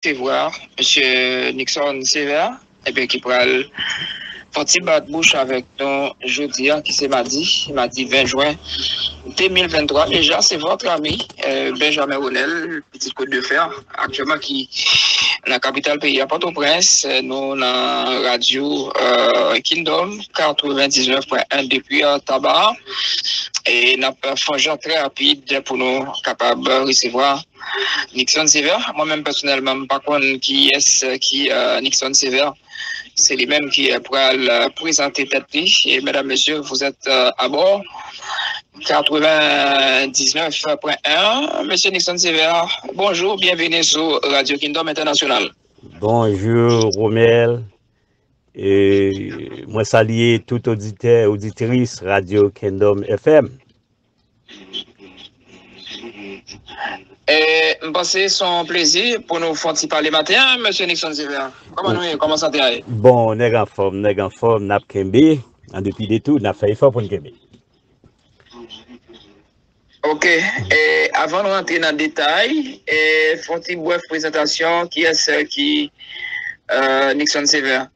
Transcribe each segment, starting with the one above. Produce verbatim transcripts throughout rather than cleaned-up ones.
resevwa mesye Nixon Sévère, ebyen, ki pral fè yon ti bat bouch avèk nou jodi a, ki se madi, madi ven jen de mil venntwa. Deja, se votre ami, euh, Benjamin Ronel, Pitit Kot de Fè, aktyèlman ki nan kapital peyi a, Pòtoprens. Nou nan radyo, euh, Kingdom, katrevendiznèf pwen en depi, euh, Taba. E n ap fè yon jan trè rapid pou nou kapab resevwa Nixon Sévère. Mwen menm pèsonèlman, m pa konn kiyès ki, euh, Nixon Sévère. Se li menm ki, euh, pral, euh, prezante tèt li. E medam, mesye, vous êtes, euh, à bord. Katrevendiznèf pwen en, mesye Nixon Sévère, bonjou, byenveni sou Radio Kingdom International. Bonjou, Romel. E mwen salye tout oditè, oditris Radio Kingdom F M. E, m panse se yon plezi pou nou fè yon ti pale maten an, mesye Nixon Sévère. Kòman nou ye? Kòman sante a ye? Bon, nèg anfòm, nèg anfòm, n ap kenbe. An depi de tou, n ap fè efò pou n kenbe. Ok. E, avan nou rantre nan detay, e, fè yon ti brèf prezantasyon, kiyès ki, euh, Nixon Sévère?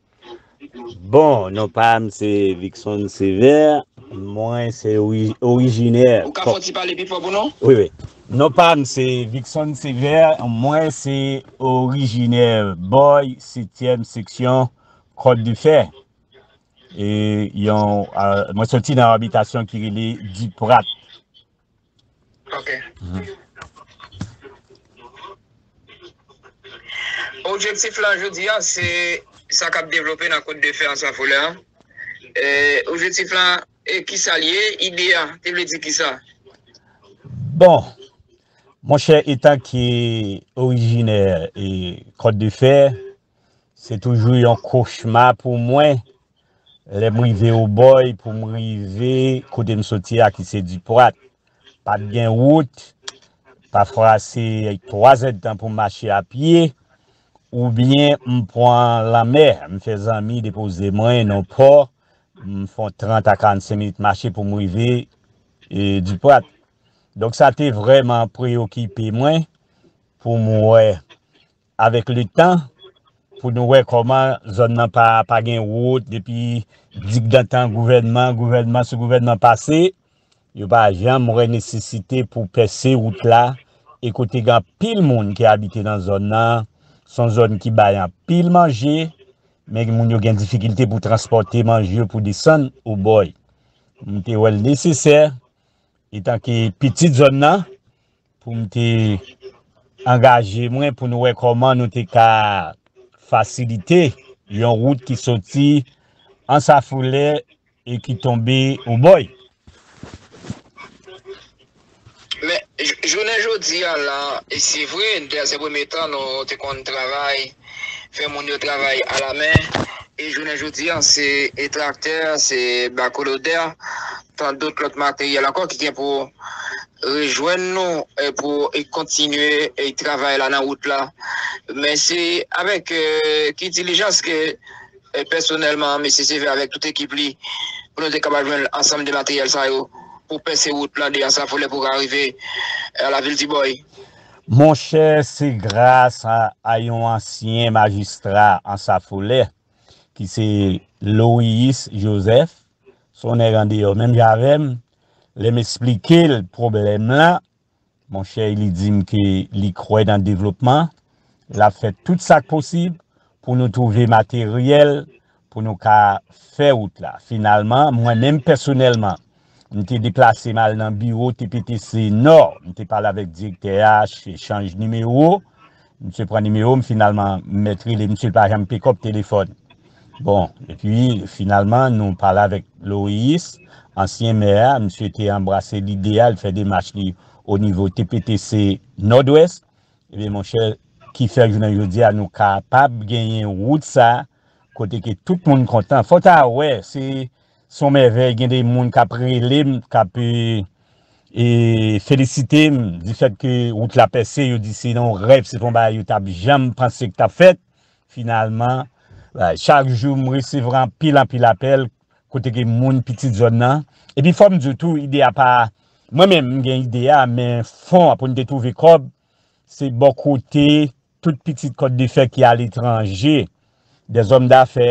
Bon, non pa m se Vixon Sévère, mwen se ori-, orijinè. Ou ka fè yon ti pale pi fò pou nou? Wi, wi. Non pa m se Vixon Sévère, mwen se orijinè Bòy, setyèm seksyon, Kòt de Fè. E yon, euh, mwen soti nan yon abitasyon ki rele Diprat. Ok. Mhm. Objektif la jodi a, se sa k ap devlope nan Kòt de Fè Anse La Forêt a. E, objektif la, e kisa l ye? Ide a, te vle di kisa? Bon, monchè, etan ke orijinè e Kòt de Fè, se toujou yon kochma pou mwen. Lè m rive Obòy, pou m rive kote m soti a, ki se Diprat, pa t gen wout. Pafwa, se twa zèdtan pou m mache a pye, oubyen m pran lanmè. M fè zanmi depoze mwen nan pò, m fè yon trant a karannsenk minit mache pou m rive, e, Diprat. Donk, sa te vrèman preyokipe mwen pou m wè avèk letan, pou nou wè kòman zòn nan pa, pa gen wout, depi digdantan gouvènman, gouvènman sou gouvènman pase, yo pa janm wè nesesite pou pèse wout la, e kote gen anpil moun ki abite nan zòn nan, se yon zòn ki bay anpil manje, men moun yo gen difikilte pou transpòte manje yo pou desann Obòy. M te wè l nesesè, etanke pitit zòn nan, pou m te angaje mwen pou nou wè kòman nou te ka fasilite yon wout ki soti Anse La Forêt e ki tonbe Obòy. Men, j-, jounen jodi a la, e se vre, nan premye tan, nou te konn travay, fè moun yo travay alamen, e jounen jodi a, se, e traktè, se bakolodè, tan dòt lòt materyèl ankò ki gen pou rejwenn nou, e pou, e kontinye, e travay la nan wout la. Men se avèk, e, ki dilijans ke, e, pèsonèlman, mesye Sévère avèk tout ekip li, pou nou te kapab jwenn ansanm de materyèl sa yo, pou pèse wout la de Anse La Forêt pou ka rive, e, a lavil Dibòy. Monchè, se gras a, a yon ansyen majistra Anse La Forêt, ki se Loris Joseph, se yon nèg andeyò menm jan avè m. Lè m esplike l pwoblèm lan, monchè, li di m ke li kwè nan devlopman, l ap fè tout sa k posib pou nou twouve materyèl pou nou ka fè wout la. Finalman, mwen menm pèsonèlman, m te deplase m al nan biwo T P T C Nò. M te pale avèk direktè a, ch-, chanj nimewo. Misye pran nimewo m, finalman, m mèt rele misye, l pa janm pikòp telefòn. Bon, epi, finalman, nou pale avèk Loris, ansyen mè a, misye te anbrase lide a, l fè demach li o nivo T P T C Nòdwès. Ebyen, monchè, ki fè jounen jodi a, nou kapab genyen wout sa, kote ke tout moun kontan. Fò ta wè, se, se yon mèvèy, gen de moun k ap rele m, k ap, e, e, felisite m, difèt ke wout la pèse, yo di se yon rèv, se pa yon bagay yo t ap janm panse k t ap fèt. Finalman, chak jou m resevwa anpil, anpil apèl, kote ke moun pitit zòn nan. Epi fò m di w tou, ide a pa, mwen menm, m gen ide a, men fon an pou n te twouve kòb, se bò kote tout pitit Kòt de Fè ki aletranje, dèzòm dafè,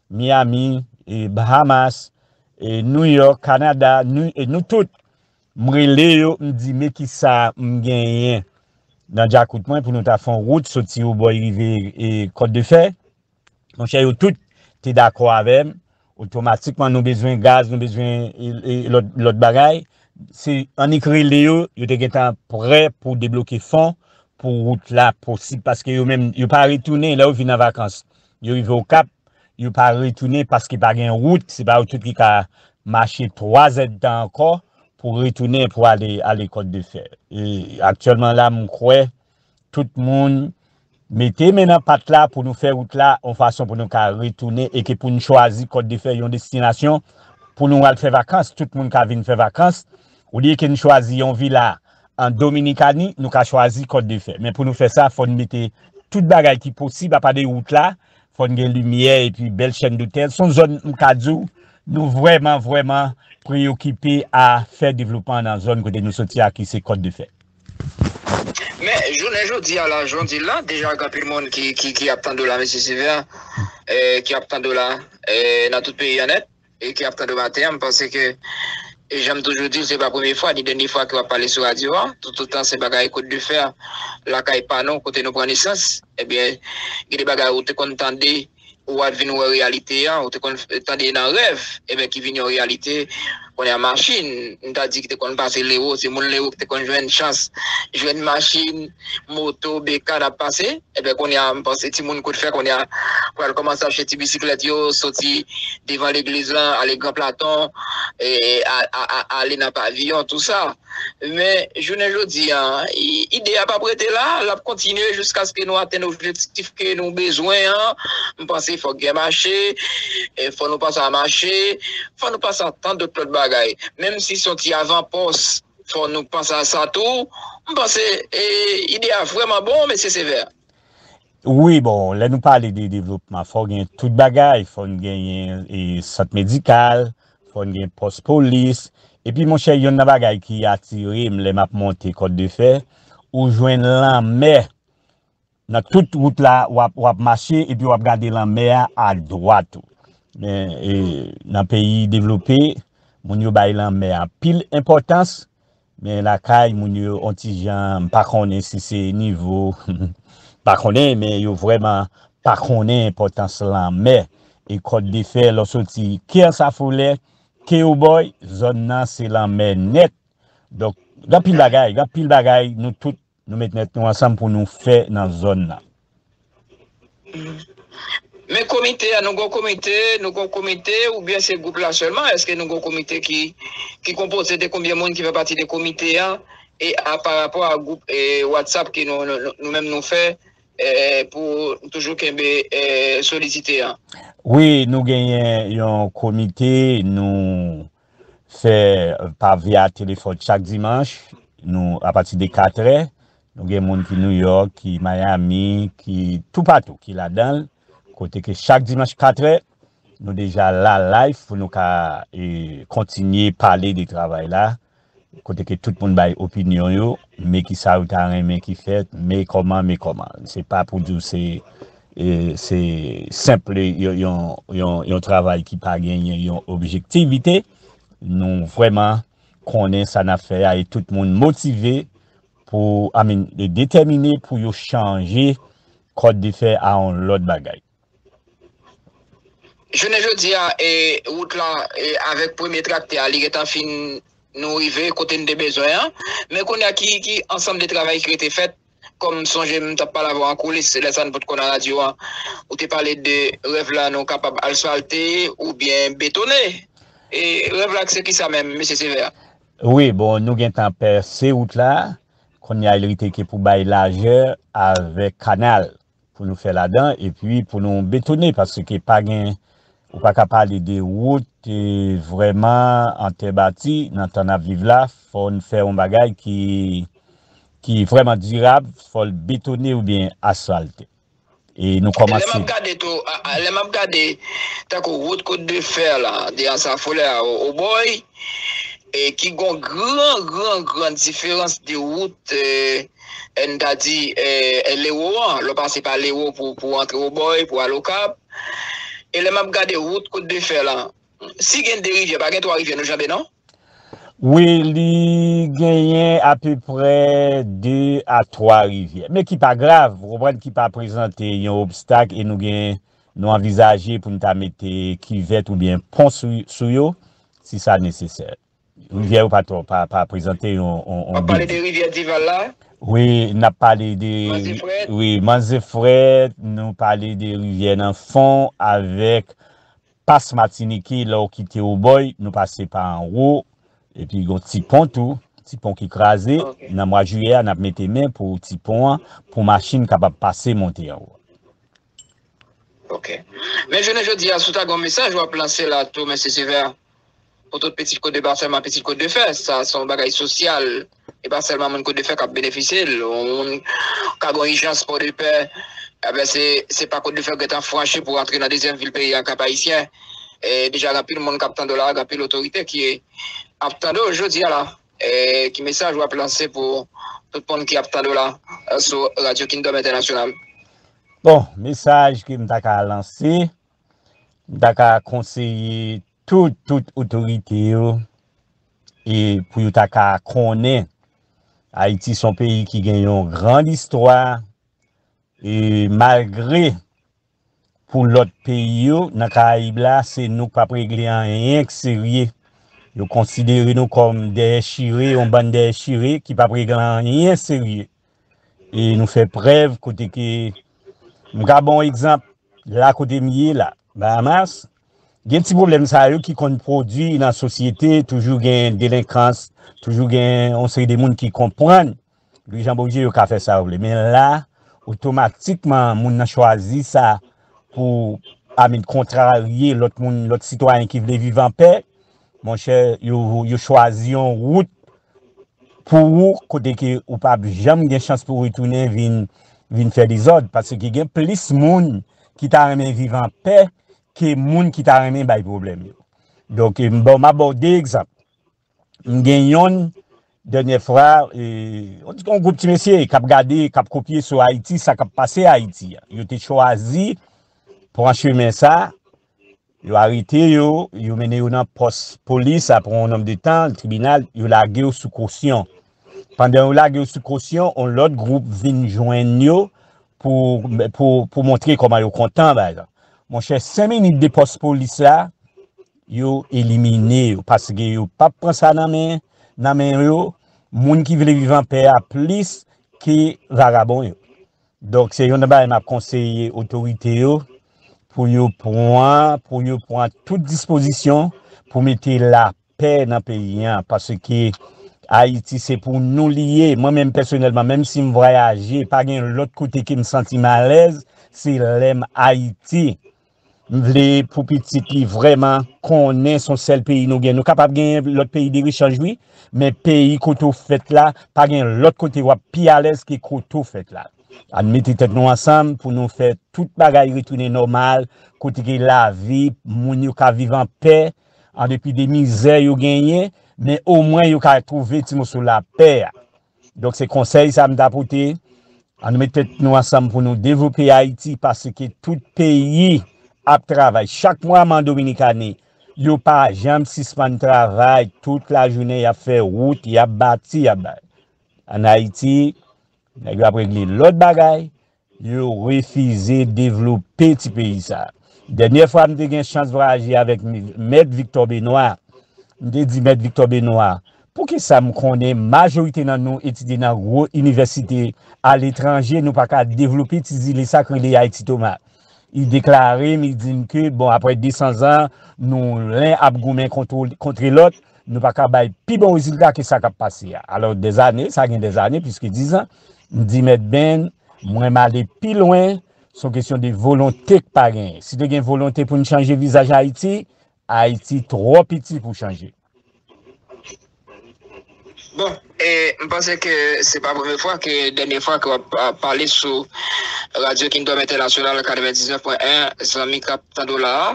Miami, e Bahamas, e New York, Kanada, nou, e nou tout, m rele yo, m di, men kisa m genyen nan djakout mwen pou nou ta fè yon wout soti Wobòy rive, e, Kòt de Fè. Monchè, yo tout te dakò avè m. Otomatikman, nou bezwen gaz, nou bezwen, e, e, lòt, lòt bagay. Se annik rele yo, yo te gentan prè pou debloke fon pou wout la posib, paske yo menm, yo pa retounen lè yo vin an vakans. Yo rive Okap, yo pa retounen paske pa gen wout, se pa yo tout ki ka mache twa zèdtan ankò pou retounen, pou ale, ale Kòt de Fè. E aktyèlman la, m kwè tout moun mete men nan pat la pou nou fè wout la yon fason pou nou ka retounen e ke pou n chwazi Kòt de Fè yon destinasyon pou nou al fè vakans, tout moun ka vin fè vakans, olye ke n chwazi yon vila an Dominikani, nou ka chwazi Kòt de Fè. Men pou nou fè sa, fò n mete tout bagay ki posib apa de wout la, fò n gen limyè epi bèl chèn dotèl. Se yon zòn, m ka di w, nou vrèman, vrèman preyokipe a fè devlopman nan zòn kote nou soti a, ki se Kòt de Fè. Men, jounen jodi a la, jan w di l la, deja gen anpil moun ki, ki, ki ap tande w la, mesye Silvè, eh, ki ap tande w la, eh, nan tout peyi an nèt, e ki ap tande w maten an, m panse ke, e jan m toujou di l, se pa premye fwa, ni dènye fwa ke w ap pale sou radyo a, toutotan se bagay Kòt de Fè, lakay pa nou, kote nou pran nesans, ebyen, gen de bagay ou te konn tande, ou al vin wè reyalite a, ou te konn tande nan rèv, ebyen, ki vin yon reyalite. Kounye a machin, m ta di ki te konn pase Lewo, se moun Lewo ki te konn jwenn chans, jwenn machin, moto, bekàn ap pase. Ebyen, kounye a, m panse timoun Kòt de Fè, kounye a, pral kòmanse achte ti bisiklèt yo, soti devan legliz lan, ale Gran Platon, e, a, a, a, ale nan Paviyon, tou sa. Men, jounen jodi a, i- ide a p ap rete la, l ap kontinye jiskaske nou atenn objektif ke nou bezwen an. M panse fòk gen mache, e fò nou panse a mache, fò nou panse a tan dòt lòt bagay. Menm si se yon ti avanpòs, fò nou panse a sa tou. M panse, e, ide a vrèman bon, mesye Sevè. Wi, bon, lè nou pale de devlopman, fò gen tout bagay, fò n genyen, e, sant medikal, fò n gen pòs polis. Epi, monchè, yonn nan bagay ki atire m lè m ap monte Kòt de Fè, ou jwenn lanmè. Nan tout wout la, w ap, w ap mache, epi w ap gade lanmè a, a dwat ou. Men, e, nan peyi devlope, moun yo bay lanmè a anpil enpòtans, men lakay moun yo, on ti jan, m pa konnen si se nivo, m pa konnen, men yo vrèman pa konnen enpòtans lanmè. E Kòt de Fè, lè w soti ke Ansafolè, ke Wobòy, zòn nan se lanmè nèt. Donk, gen anpil bagay, gen anpil bagay, nou tout, nou met nèt nou ansanm pou nou fè nan zòn nan. Men komite a, nou gon komite, nou gon komite, oubyen se gwoup la sèlman? Èske nou gon komite ki, ki konpoze de konbyen moun ki fè pati de komite a? E a, pa rapò a gwoup, e, WhatsApp ke nou, nou, nou, nou menm nou fè, e, pou toujou kenbe, e, solidite a? Wi, nou genyen yon komite, nou fè pa via telefòn chak dimanch, nou, apati de katrè, nou gen moun ki New York, ki Miami, ki toupatou, ki ladan l, kote ke chak dimanch katrè, nou deja la live pou nou ka, e, kontinye pale de travay la, kote ke tout moun bay opinyon yo, men kisa yo ta renmen ki fèt, men kòman, men kòman. Se pa pou di w se, e, se senp yon, yon, yon, yon travay ki pa genyen yon objektivite. Nou vrèman konnen sa n ap fè a e tout moun motive pou, I mean, detèmine pou yo chanje Kòt de Fè a yon lòt bagay. Jounen jodi a, e, wout la, e, avèk premye traktè a, li gentan fin, nou rive kote n te bezwen an. Men kounye a, ki, ki ansanm de travay ki rete fèt, kòm m sonje m t ap pale avè w an koulis, lè sa n potko nan radyo a, ou te pale de rèv la nou kapab asfalte oubyen betone. E rèv la se kisa menm, mesye Sevè? Wi, bon, nou gentan pèse wout la. Kounye a, li rete ke pou bay lajè avèk kanal pou nou fè ladan, epi pou nou betone, paske pa gen, ou pa ka pale de wout, e, vrèman an tè bati, nan tan n ap viv la, fò n fè yon bagay ki, ki vrèman dirab, fò l betone oubyen asfalte. E nou kòmanse. Lè m ap gade tou, a, a, lè m ap gade, tankou wout Kòt de Fè la, de Ansafolè a, o, Wobòy, e ki gon gran, gran, gran diferans de wout, e, e n ta di, e, e Lewo an, lè w pase pa Lewo pou, pou antre Obòy, pou al Okap. E lè m ap gade wout Kot de Fè la, si gen de rivyè, pa gen twa rivyè nou janbe, non? Wi, li genyen apeprè de a twa rivyè. Men ki pa grav, ou konprann, ki pa prezante yon obstak e nou gen, nou anvizaje pou n ta mete kivèt oubyen pon sou, sou yo, si sa nesesè. Rivyè yo pa twò, pa, pa prezante yon, yon, yon... W ap pale de rivyè Dival la? Wi, n ap pale de... Manzefrèt? Wi, Manzefrèt, nou pale de rivyè nan fon avèk Pas Matinike, lè w kite Obòy, nou pase pa anwo, epi gon ti pon tou, ti pon ki kraze. Ok. Nan mwa jiyè a, n ap mete men pou ti pon an, pou machin kapab pase monte anwo. Ok. Men jounen jodi a, si w ta gen yon mesaj w ap lanse la tou, mesye Sever, pou tout pitit Kot de Fè sèlman, pitit Kot de Fè, sa se yon bagay sosyal. E pa sèlman moun Kot de Fè k ap benefisye l. Yon moun ka gen yon ijans Pòdepè, enben se, se pa Kot de Fè w gentan franchi pou w antre nan dezyèm vil peyi a, Kap Ayisyen. E deja gen anpil moun k ap tande w la, gen anpil otorite ki ap tande w jodi a la. E ki mesaj w ap lanse pou tout moun ki ap tande w la, e, sou Radyo Kingdom Entènasyonal? Bon, mesaj ke m ta ka lanse, m ta ka konseye tout, tout otorite yo, e pou yo ta ka konnen Ayiti se yon peyi ki gen yon gran istwa, e malgre pou lòt peyi yo nan Karayib la, se nou k p ap regle anyen k serye. Yo konsidere nou kòm dèyè chire, yon bann dèyè chire ki p ap regle anyen serye. E nou fè prèv kote ke, m ka ba w egzanp, la kote m ye la, Bahamas, gen ti pwoblèm sa yo ki konn pwodui nan sosyete, toujou gen delenkans, toujou gen yon seri de moun ki konprann Louis Jean Beaugé, yo ka fè sa yo vle. Men la, otomatikman, moun nan chwazi sa pou annik kontrarye lòt moun, lòt sitwayen ki vle viv anpè. Monchè, yo, yo chwazi yon wout pou ou, kote ke ou p ap janm gen chans pou w retounen vin, vin fè dezòd, paske gen plis moun ki ta renmen viv anpè ke moun ki ta renmen bay pwoblèm yo. Donk, m ba w, m ap ba w de egzanp. M gen yonn, dènyè fwa, e, on, on gwoup ti mesye k ap gade, k ap kopye sou Ayiti, sa k ap pase Ayiti a. Yo te chwazi pran chemen sa, yo arete yo, yo mennen yo nan pòs polis, apre yon nonb de tan, tribinal, yo lage yo sou kosyon. Pandan yo lage yo sou kosyon, on lòt gwoup vin jwenn yo pou, pou, pou montre kòman yo kontan, pa egzanp. Monchè, senk minit de pòs polis la, yo elimine yo, paske yo p ap pran sa nan men, nan men yo, moun ki vle viv anpè a plis ke vagabon yo. Donk, se youn nan bagay m ap konseye otorite yo pou yo pran, pou yo pran tout dispozisyon pou mete lapè nan peyi a, paske Ayiti se pou nou li ye. Mwen menm pèsonèlman, menm si m vwayaje, pa gen lòt kote ke m santi m alèz, se lè m Ayiti. M vle pou pitit li vrèman konnen se yon sèl peyi nou gen. Nou kapab gen lòt peyi de rechanj, wi, men peyi kote w fèt la, pa gen lòt kote w ap pi alèz ke kote w fèt la. Ann mete tèt nou ansanm pou nou fè tout bagay retounen nòmal, kote ke lavi, moun yo ka viv an pè, an depi de mizè yo genyen, men omwen yo ka twouve ti moso lapè a. Donk, se konsèy sa m ta pote. Ann met tèt nou ansanm pou nou devlope Ayiti, paske tout peyi ap travay. Chak mwa, man Dominikani, yo pa janm sispann travay. Tout lajounen, y ap fè wout, y ap bati, y ap bay. Ann Ayiti, nèg yo ap regle lòt bagay, yo refize devlope ti peyi sa a. Dènyè fwa m te gen chans vwayaje avèk Mèt Victor Benoît, m te di Mèt Victor Benoît, poukisa m konnen majorite nan nou etidye nan gwo inivèsite aletranje, nou pa ka devlope ti zile sa k rele Ayiti Toma. Li deklare m, li di m ke, bon, apre de san zan, nou len ap goumen kontwo-, kontre lòt, nou pa ka bay pi bon rezilta ke sa k ap pase a. Alò, dèzane, sa gen dèzane, plis ke dizan, m di Mèt Ben, mwen m ale pi lwen, se yon kesyon de volonte k pa genyen. Si te gen volonte pou n chanje vizaj Ayiti, Ayiti twò piti pou chanje. Bon, e, m panse ke se pa premye fwa, ke dènye fwa ke w ap, ap pale sou Radyo Kingdom Entènasyonal katrevendiznèf pwen en, zanmi k ap tande w la a.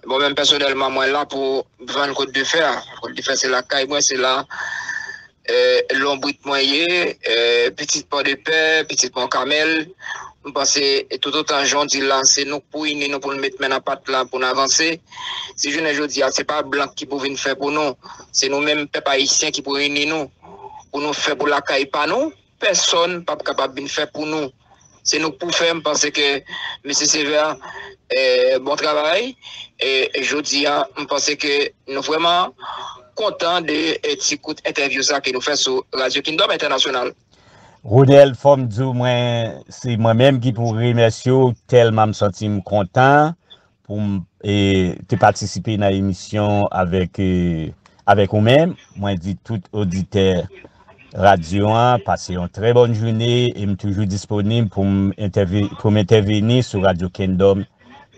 Bon, menm pèsonèlman, mwen la pou vann kot de fè a. Kot de fè, se lakay mwen, se la, eh, lonbrit mwen ye, eh, pitit Pòdepè, pitit Mòn Kamèl. M panse, e toutotan jan w di la, se nou k pou ini nou, pou n met men nan pat la, pou n avanse. Si jounen jodi a, se pa blan ki pou vin fè pou nou. Se nou menm, pèp ayisyen, ki pou ini nou, pou nou fè pou lakay pa nou. Pèsonn p ap kapab vin fè pou nou. Se nou k pou fè. M panse ke mesye Sévère, eh, bon travay. E jodi a, m panse ke nou vrèman kontan de, eh, ti kout entèvyou sa ke nou fè sou Radio Kingdom Entènasyonal. Ronel, fò m di w, mwen, se mwen menm ki pou remèsye w, tèlman m santi m kontan pou m, e, te patisipe nan emisyon avèk, e, avèk ou menm. Mwen di tout oditè radyo an, pase yon trè bòn jounen e m toujou disponib pou m entève-, pou m entèveni sou Radio Kingdom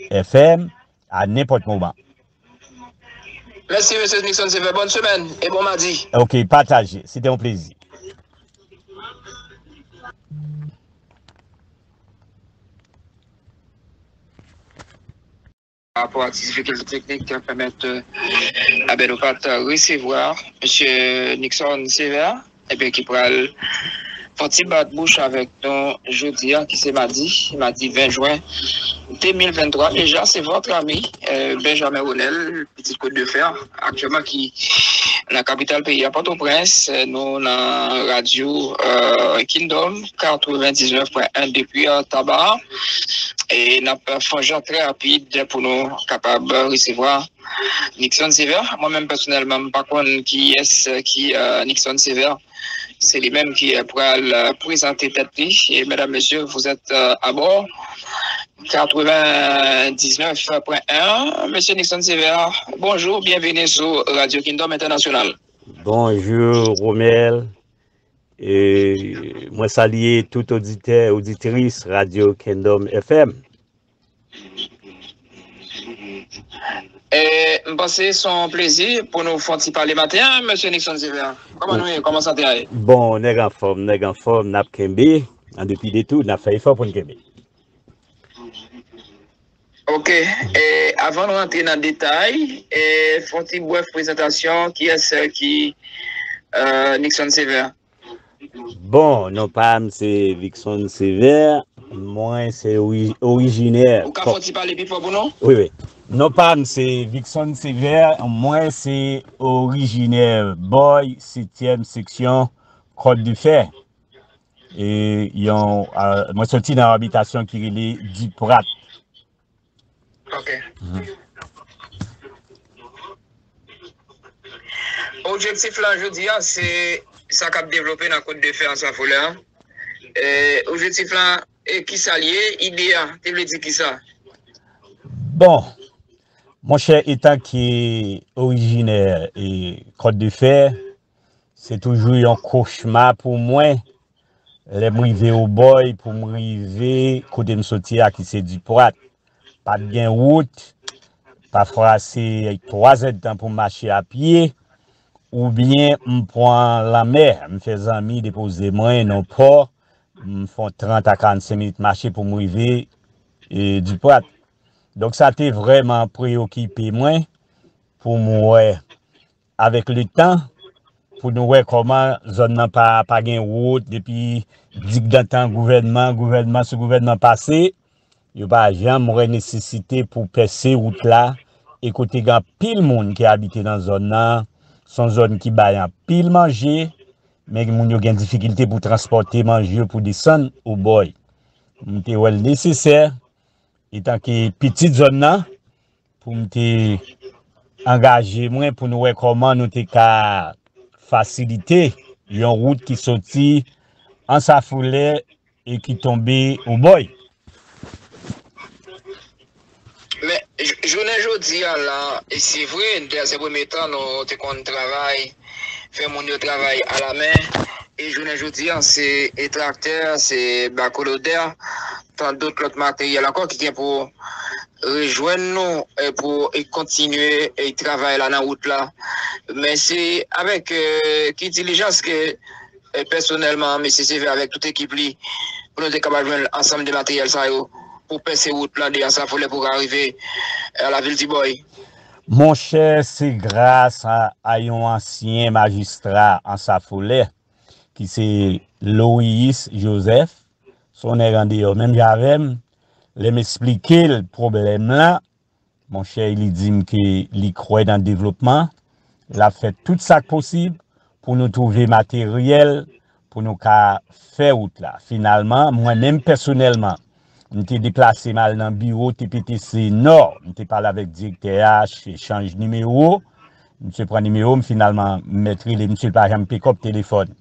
F M a nenpòt moman. Mèsi, mesye Nixon Sévère. Bòn semèn e bon madi. Ok, pataje. Se te yon plezi. Pa rapò a ti difikilte teknik ki pèmèt, eh, a ben nou pa t resevwa mesye Nixon Sévère, ebyen ki pral fè yon ti bat bouch avèk nou jodi a, ki se madi, madi ven jen de mil venntwa. Deja, se votre ami, eh, Benjamin Ronel, pitit Kot de Fè, aktyèlman ki nan kapital peyi a, Pòtoprens. Nou nan radyo, eh, Kingdom, katrevendiznèf pwen en depi, eh, Taba. E n ap fè yon jan trè rapid pou nou kapab resevwa Nixon Sévère. Mwen menm pèsonèlman, m pa konn kiyès ki, eh, Nixon Sévère. Se li menm ki, eh, pral, eh, prezante tèt li. E medam, mesye, vous êtes, eh, à bord. Katrevendiznèf pwen en, mesye Nixon Sévère, bonjou, byenveni sou Radio Kingdom Entènasyonal. Bonjou, Romel. E, mwen salye tout oditè, oditris Radio Kingdom F M. E, m panse se yon plezi pou nou fè yon ti pale maten an, mesye Nixon Sévère. Kòman nou ye? Kòman sante a ye? Bon, nèg anfòm, nèg anfòm, n ap kenbe. An depi de tou, n ap fè efò pou n kenbe. Ok, e, avan nou antre nan detay, e, fè yon ti brèf prezantasyon, kiyès, eh, ki, eh, Nixon Sévère? Bon, non pa m se Vixon Sévère, mwen se ori-, orijinè. Ou ka fè yon ti pale pi fò pou nou? Wi, wi. Non pa m se Vixon Sévère, mwen se orijinè Bòy, setyèm seksyon, Kòt de Fè. E yon, a, mwen soti nan yon abitasyon ki rele Diprat. Ok. Mhm. Objektif la jodi a, se sa k ap devlope nan Kòt de Fè an Safolè a. E, objektif la, e kisa l ye, ide a, te vle di kisa? Bon, monchè, etan ke orijinè e Kòt de Fè, se toujou yon kochma pou mwen. Lè m rive Obòy, pou m rive kote m soti a, ki se Diprat, pa t gen wout. Pafwa, se twazè d tan pou m mache a pye, oubyen m pran lanmè. M fè zanmi depoze mwen nan pò, m fè yon trant a karannsenk minit mache pou m rive, e, Diprat. Donk, sa te vrèman preyokipe mwen pou m wè avèk letan, pou nou wè kòman zòn nan pa, pa gen wout, depi digdantan gouvènman, gouvènman sou gouvènman pase, yo pa janm wè nesesite pou pèse wout la, e kote gen anpil moun ki abite nan zòn nan, se yon zòn ki bay anpil manje, men moun yo gen difikilte pou transpòte manje yo pou desann Obòy. M te wè l nesesè, etanke pitit zòn nan, pou m te angaje mwen pou nou wè kòman nou te ka fasilite yon wout ki soti Ansafolè e ki tonbe Obòy. Men, j-, jounen jodi a la, e se vre, nan premye tan, nou te konn travay, fè moun yo travay alamen, e jounen jodi a, se, e traktè, se bakolodè, tan dòt lòt materyèl ankò ki gen pou rejwenn nou, e pou, e kontinye, e travay la nan wout la. Men se avèk, e, ki dilijans ke, e pèsonèlman, mesye Sévère avèk tout ekip li, pou nou te kapab jwenn ansanm de materyèl sa yo, pou pèse wout lan de Ansafolè pou ka rive a lavil Dibòy? Monchè, se gras a, a yon ansyen majistra Ansafolè, ki se Lois Joseph, se yon nèg andeyò menm jan avè m. Lè m esplike l pwoblèm lan, monchè, li di m ke li kwè nan devlopman, l ap fè tout sa k posib pou nou twouve materyèl pou nou ka fè wout la. Finalman, mwen menm pèsonèlman, m te deplase m al nan biwo T P T C Nò, m te pale avèk direktè a, ch- chanj nimewo, misye pran nimewo m, finalman, m mèt rele misye, l pa janm pekòp telefòn.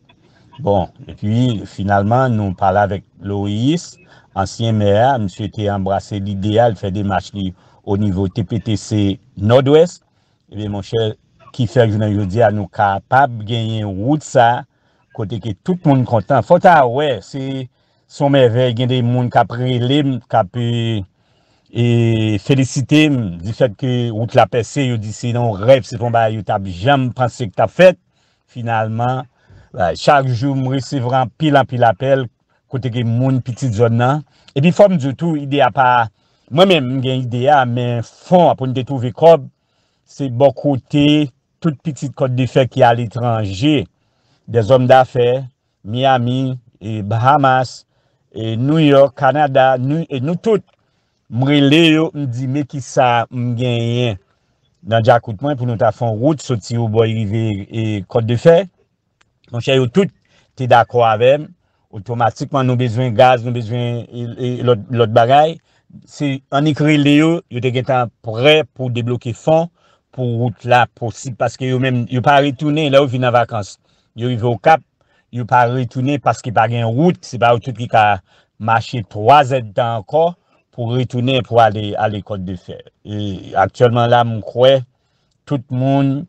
Bon, epi, finalman, nou pale avèk Lois, ansyen mè a, misye te anbrase lide a, l fè demach li o nivo T P T C Nòdwès. Ebyen, monchè, ki fè jounen jodi a, nou kapab genyen wout sa, kote ke tout moun kontan. Fò ta wè, se, se yon mèvèy, gen de moun k ap rele m, k ap, e, e, felisite m, difèt ke wout la pèse, yo di se yon rèv, se yon bagay yo t ap janm panse k t ap fèt. Finalman, bay, chak jou m resevwa anpil, anpil apèl, kote ke moun pitit zòn nan. Epi fò m di w tou, ide a pa, mwen menm m gen ide a, men fon an pou n te twouve kòb, se bò kote tout pitit Kòt de Fè ki aletranje, dèzòm dafè, Miami, e Bahamas, e New York, Kanada, nou, e nou tout. M rele yo, m di, men kisa m genyen nan djakout mwen pou nou ta fè yon wout soti Obòy rive, e, Kòt de Fè. Monchè, yo tout te dakò avè m. Otomatikman, nou bezwen gaz, nou bezwen, e, e, lòt, lòt bagay. Se annik rele yo, yo te gentan prè pou debloke fon pou wout la posib, paske yo menm, yo pa retounen lè yo vin an vakans. Yo rive Okap, yo pa retounen paske pa gen wout, se pa yo tout ki ka mache twa zèdtan ankò pou retounen pou ale, ale Kòt de Fè. E aktyèlman la, m kwè tout moun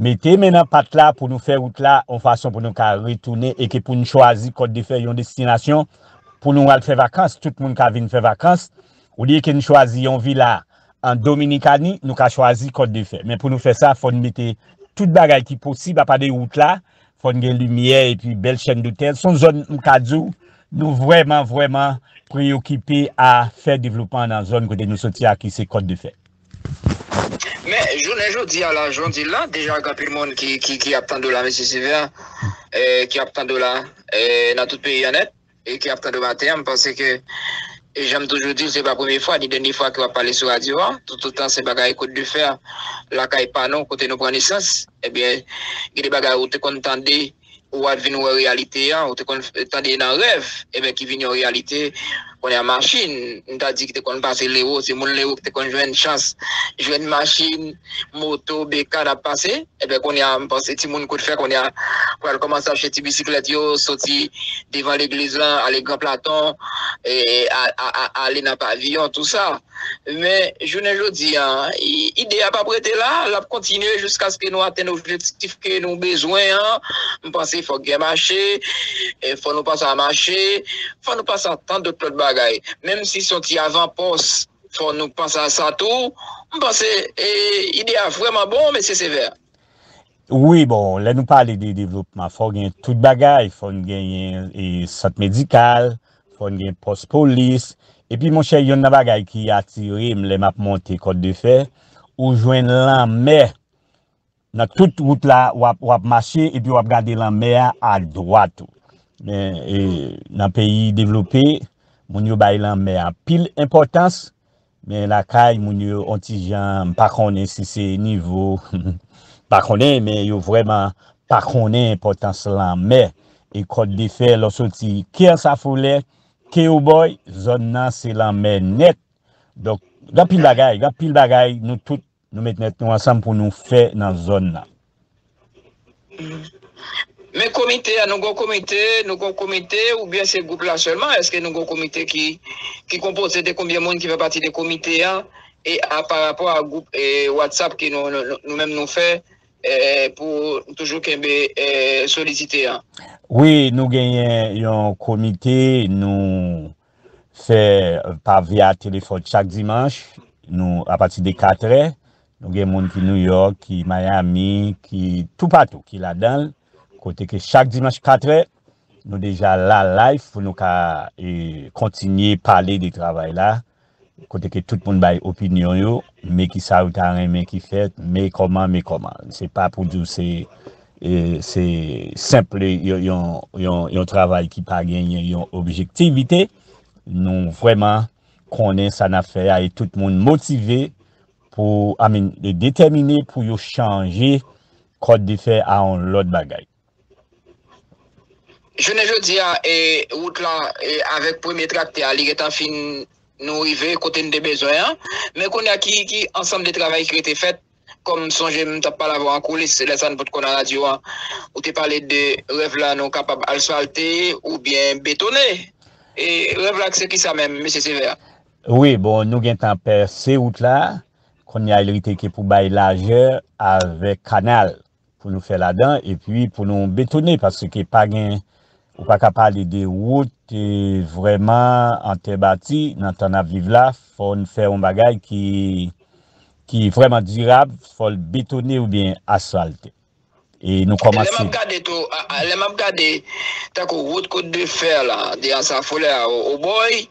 mete men nan pat la pou nou fè wout la yon fason pou nou ka retounen e ke pou n chwazi Kòt de Fè yon destinasyon pou nou al fè vakans, tout moun ka vin fè vakans. Olye ke n chwazi yon vila an Dominikani, nou ka chwazi Kòt de Fè. Men pou nou fè sa, fò n mete tout bagay ki posib apa de wout la, fò n gen limyè epi bèl chèn dotèl. Se yon zòn, m ka di w, nou vrèman, vrèman preyokipe a fè devlopman nan zòn kote nou soti a, ki se Kòt de Fè. Men, jounen jodi a la, jan w di l la, deja gen anpil moun ki, ki, ki ap tande w la, mesye Silvè, e, ki ap tande w la, e, nan tout peyi an nèt, e ki ap tande w maten an, m panse ke, e jan m toujou di l, se pa premye fwa, ni dènye fwa ke w ap pale sou radyo a, toutotan se bagay Kòt de Fè, lakay pa nou, kote nou pran nesans, ebyen, gen de bagay ou te konn tande, ou al vin wè reyalite a, ou te konn f- tande nan rèv, ebyen, ki vin yon reyalite. Kounye a machin, m ta di ki te konn pase Lewo, se moun Lewo ki te konn jwenn chans, jwenn machin, moto, bekàn ap pase. Ebyen, kounye a, m panse timoun Kòt de Fè, kounye a, pral kòmanse achte ti bisiklèt yo, soti devan legliz lan, ale Gran Platon, e, a, a, a, ale nan Paviyon, tou sa. Men, jounen jodi a, i- ide a p ap rete la, l ap kontinye jiskaske nou atenn objektif ke nou bezwen an. M panse fòk gen mache, e fò nou panse a mache, fò nou panse a tan dòt lòt bagay. Menm si se yon ti avanpòs, fò nou panse a sa tou. M panse, e, ide a vrèman bon, mesye Sevè. Wi, bon, lè nou pale de devlopman, fò gen tout bagay, fò n genyen, e, sant medikal, fò n gen pòs polis. Epi, monchè, yonn nan bagay ki atire m lè m ap monte Kòt de Fè, ou jwenn lanmè. Nan tout wout la, w ap, w ap mache, epi w ap gade lanmè a, a dwat ou. Men, e, nan peyi devlope, moun yo bay lanmè a anpil enpòtans, men lakay moun yo, on ti jan, m pa konnen si se nivo, m pa konnen, men yo vrèman pa konnen enpòtans lanmè. E Kòt de Fè, lè w soti ke Ansafolè, ke Obòy, zòn nan se lanmè nèt. Donk, gen anpil bagay, gen anpil bagay, nou tout, nou met nèt nou ansanm pou nou fè nan zòn nan. Men komite a, nou gon komite, nou gon komite, oubyen se gwoup la sèlman? Èske nou gon komite ki, ki konpoze de konbyen moun ki fè pati de komite a? E a, pa rapò a gwoup, e, WhatsApp ke nou, nou, nou, nou menm nou fè, e, pou toujou kenbe, e, solidite a? Wi, nou genyen yon komite, nou fè pa via telefòn chak dimanch, nou, apati de katrè, nou gen moun ki New York, ki Miami, ki toupatou, ki ladan l, kote ke chak dimanch katrè, nou deja la live pou nou ka, e, kontinye pale de travay la, kote ke tout moun bay opinyon yo, men ki sa yo ta renmen ki fèt, men kòman, men kòman. Se pa pou di w se, e, se senp yon, yon, yon, yon travay ki pa genyen yon objektivite. Nou vrèman konnen sa n ap fè a e tout moun motive pou, I mean, detèmine pou yo chanje kòd de fè a yon lòt bagay. Jounen jodi a, e, wout la, e, avèk premye traktè a, li gentan fin, nou rive kote n te bezwen an. Men kounye a, ki, ki ansanm de travay ki rete fèt, kòm m sonje m t ap pale avè w an koulis, lè sa n potko nan radyo a, ou te pale de rèv la nou kapab asfalte oubyen betone. E rèv la se kisa menm, mesye Sevè? Wi, bon, nou gentan pèse wout la. Kounye a, li rete ke pou bay lajè avèk kanal pou nou fè ladan, epi pou nou betone, paske pa gen, ou pa ka pale de wout, e, vrèman an tè bati, nan tan n ap viv la, fò n fè yon bagay ki, ki vrèman dirab, fò l betone oubyen asfalte. E nou kòmanse. Lè m ap gade tou, lè m ap gade tankou wout Kot de Fè la, de Ansa Folè a Obòy,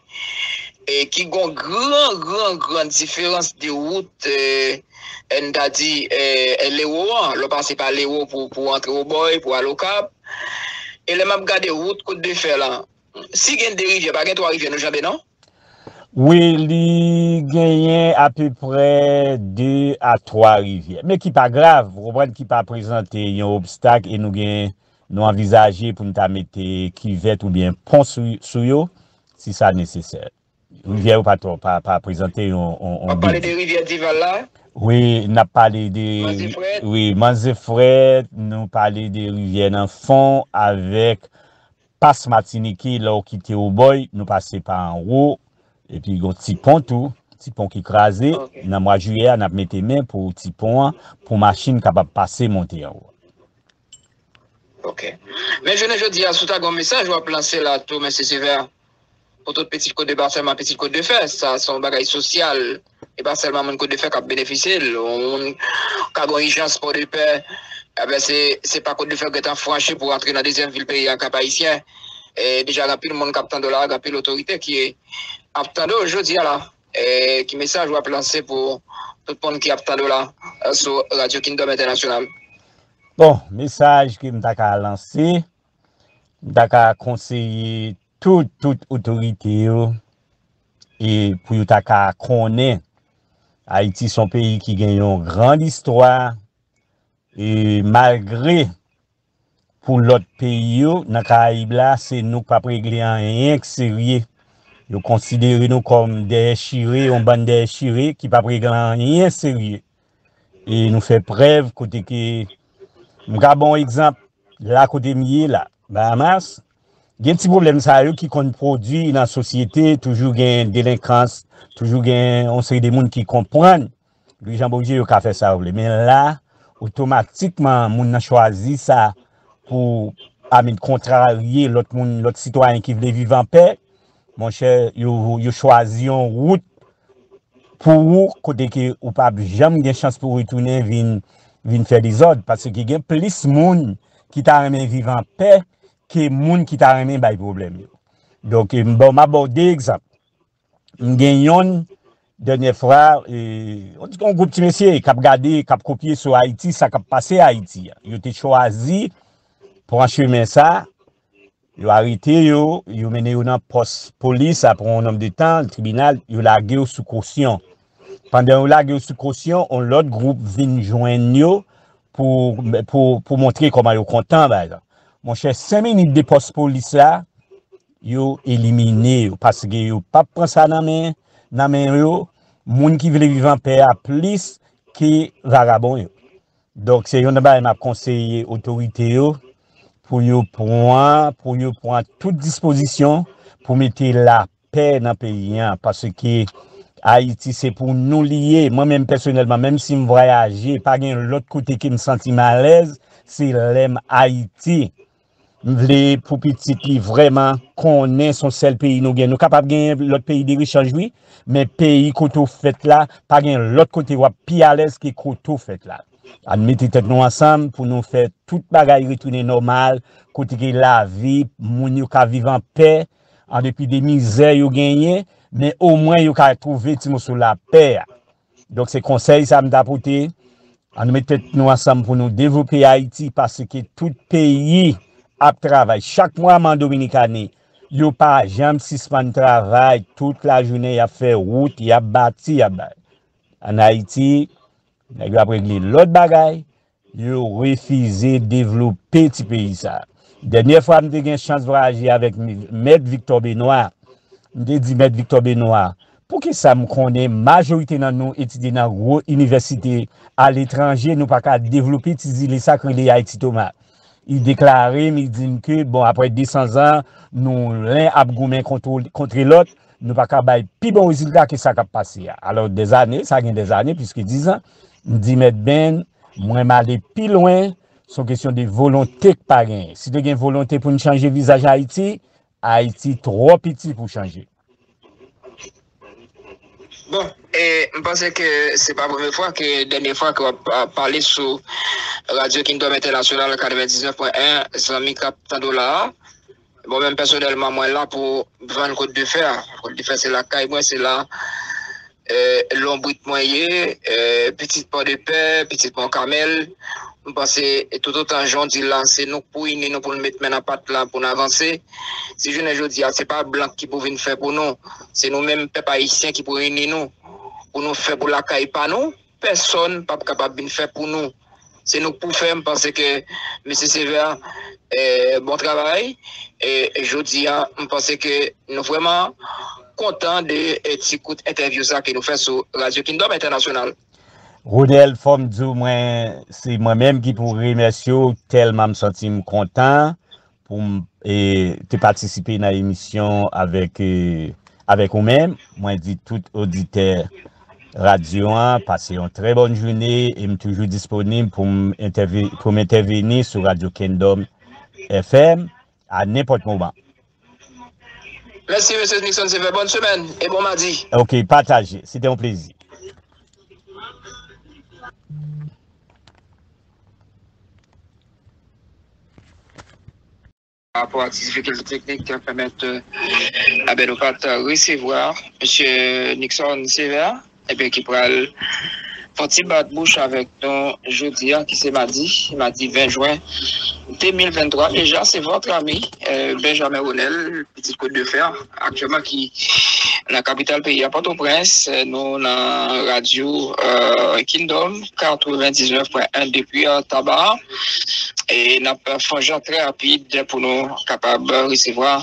e ki gon gran, gran, gran diferans de wout, e, n ta di, e, Lewo an, lè w pase pa Lewo pou, pou antre Obòy, pou al Okap. E lè m ap gade wout Kot de Fè la, si gen de rivyè, pa gen twa rivyè nou janbe non? Wi, li genyen apeprè de a twa rivyè. Men ki pa grav, ou konprann, ki pa prezante yon obstak e nou gen, nou anvizaje pou n ta mete kivèt oubyen pon sou, sou yo, si sa nesesè. Rivyè yo pa twò, pa, pa prezante yon, yon, yon... W ap pale de rivyè Dival la? Wi, n ap pale de... Manzefrèt? Wi, Manzefrèt, nou pale de rivyè nan fon avèk Pas Matinike, lè w kite Obòy, nou pase pa anwo, epi gon ti pon tou, ti pon ki kraze. Ok. Nan mwa jiyè a, n ap mete men pou ti pon an, pou machin kapab pase monte anwo. Ok. Men jounen jodi a, si w ta gen yon mesaj w ap lanse la tou, mesye Sevè, pou tout pitit Kot de Ba sèlman, pitit Kot de Fè, sa se yon bagay sosyal. E pa sèlman moun Kot de Fè k ap benefisye l. Yon moun ka gen yon ijans Pòdepè, enben se, se pa Kot de Fè w gentan franchi pou w antre nan dezyèm vil peyi a, Kap Ayisyen. E deja gen anpil moun k ap tande w la, gen anpil otorite ki ap tande w jodi a la. E ki mesaj w ap lanse pou tout moun ki ap tande w la, e, sou Radyo Kingdom Entènasyonal? Bon, mesaj ke m ta ka lanse, m ta ka konseye tout, tout otorite yo, e pou yo ta ka konnen Ayiti se yon peyi ki gen yon gran istwa, e malgre pou lòt peyi yo nan Karayib la, se nou k p ap regle anyen k serye. Yo konsidere nou kòm dèyè chire, yon bann dèyè chire ki p ap regle anyen serye. E nou fè prèv kote ke, m ka ba w egzanp, la kote m ye la, Bahamas, gen ti pwoblèm sa yo ki konn pwodui nan sosyete, toujou gen delenkans, toujou gen yon seri de moun ki konprann Louis Jean Beaugé, yo ka fè sa yo vle. Men la, otomatikman, moun nan chwazi sa pou, I mean, kontrarye lòt moun, lòt sitwayen ki vle viv anpè. Monchè, yo, yo chwazi yon wout pou ou, kote ke ou p ap janm gen chans pou retounen vin, vin fè dezòd, paske gen plis moun ki ta renmen viv anpè ke moun ki ta renmen bay pwoblèm yo. Donk, m ba w, m ap ba w de egzanp. M gen yonn, dènyè fwa, e, yon gwoup ti mesye k ap gade, k ap kopye sou Ayiti, sa k ap pase Ayiti a. Yo te chwazi pran chemen sa, yo arete yo, yo mennen yo nan pòs polis, apre yon nonb de tan, tribinal, yo lage yo sou kosyon. Pandan yo lage yo sou kosyon, yon lòt gwoup vin jwenn yo pou, pou, pou montre kòman yo kontan, pa egzanp. Monchè, senk minit de pòs polis la, yo elimine yo, paske yo p ap pran sa nan men, nan men yo, moun ki vle viv anpè a plis ke vagabon yo. Donk, se youn nan bagay m ap konseye otorite yo pou yo pran, pou yo pran tout dispozisyon pou mete lapè nan peyi a, paske Ayiti se pou nou li ye. Mwen menm pèsonèlman, menm si m vwayaje, pa gen lòt kote ke m santi m alèz, se lè m Ayiti. M vle pou pitit li vrèman konnen se yon sèl peyi nou gen. Nou kapab genyen lòt peyi de rechanj, wi, men peyi kote w fèt la, pa gen lòt kote w ap pi alèz ke kote w fèt la. Ann mete tèt nou ansanm pou nou fè tout bagay retounen nòmal, kote ke lavi, moun yo ka viv an pè, an depi de mizè yo genyen, men omwen yo ka twouve ti moso lapè a. Donk, se konsèy sa m ta pote. Ann nou met tèt nou ansanm pou nou devlope Ayiti, paske tout peyi ap travay. Chak mwa, an Dominikani, yo pa janm sispann travay. Tout lajounen, y ap fè wout, y ap bati, y ap bay. Ann Ayiti, nèg yo ap regle lòt bagay, yo refize devlope ti peyi sa. Dènyè fwa m te gen chans vwayaje avèk m-, Mèt Victor Benoît, m te di Mèt Victor Benoît, poukisa m konnen majorite nan nou etidye nan gwo inivèsite aletranje, nou pa ka devlope ti zile sa k rele Ayiti Toma? Li deklare m, li di m ke, bon, apre de san zan, nou len ap goumen kontwo-, kontre lòt, nou pa ka bay pi bon rezilta ke sa k ap pase a. Alò, dèzane, sa gen dèzane, plis ke diz an, m di Mèt Ben, mwen m ale pi lwen, se yon kesyon de volonte k pa genyen. Si te gen volonte pou n chanje vizaj Ayiti, Ayiti twò piti pou chanje. Bon, e, m panse ke se pa premye fwa, ke dènye fwa ke w ap, ap pale sou Radyo Kingdom Entènasyonal katrevendiznèf pwen en, zanmi k ap tande w la a. Bon, menm pèsonèlman, mwen la pou vann Kot de Fè a. Kot de Fè, se lakay mwen, se la, e, lonbrit mwen ye, e, pitit Pòdepè, pitit Mòn Kamèl. M panse, e, toutotan jan w di la, se nou k pou ini nou, pou n met men nan pat la, pou n avanse. Si jounen jodi a, se pa blan ki pou vin fè pou nou, se nou menm pèp ayisyen ki pou ini nou, pou nou fè pou lakay pa nou. Pèsonn p ap kapab vin fè pou nou. Se nou k pou fè. M panse ke mesye Sévère, e, bon travay. E jodi a, m panse ke nou vrèman kontan de, e, ti kout entèvyou sa ke nou fè sou Radyo Kingdom Entènasyonal. Ronel, fò m di w, mwen, se mwen menm ki pou remèsye w, tèlman m santi m kontan pou m, e, te patisipe nan emisyon avèk, e, avèk ou menm. Mwen di tout oditè radyo an, pase yon trè bòn jounen e m toujou disponib pou m entève-, pou m entèveni sou Radyo Kingdom F M a nenpòt moman. Mèsi, mesye Nixon Sévère. Bòn semèn e bon madi. Ok, pataje. Se te yon plezi. Pa rapò a ti difikilte teknik ki ap pèmèt, e, a ben nou pa t resevwa mesye Nixon Sévère, ebyen ki pral fè yon ti bat bouch avèk nou jodi a, ki se madi, madi ven jen de mil venntwa deja. Se vòt ami, e, Benjamin Ronel, pitit Kot de Fè, aktyèlman ki nan kapital peyi a, Pòtoprens. Nou nan radyo, e, Kingdom katrevendiznèf pwen en depi, e, Taba. E n ap fè yon jan trè rapid pou nou kapab resevwa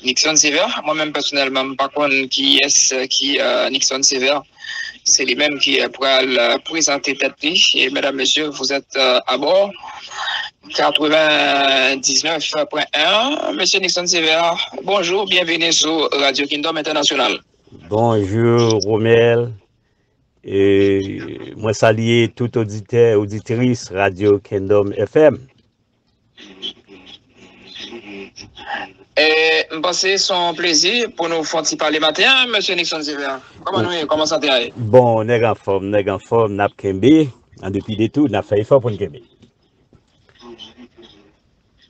Nixon Sévère. Mwen menm pèsonèlman, m pa konn kiyès ki, e, Nixon Sévère. Se li menm ki, e, pral, e, prezante tèt li. E, medam, mesye, vous êtes, e, à bord. Katrevendiznèf pwen en, mesye Nixon Sévère, bonjou, byenveni sou Radyo Kingdom Entènasyonal. Bonjou, Romel. E, mwen salye tout oditè, oditris Radyo Kingdom F M. E, m panse se yon plezi pou nou fè yon ti pale maten an, mesye Nixon Sévère. Kòman nou ye? Kòman sante a ye? Bon, nèg anfòm, nèg anfòm, n ap kenbe. An depi de tou, n ap fè efò pou n kenbe.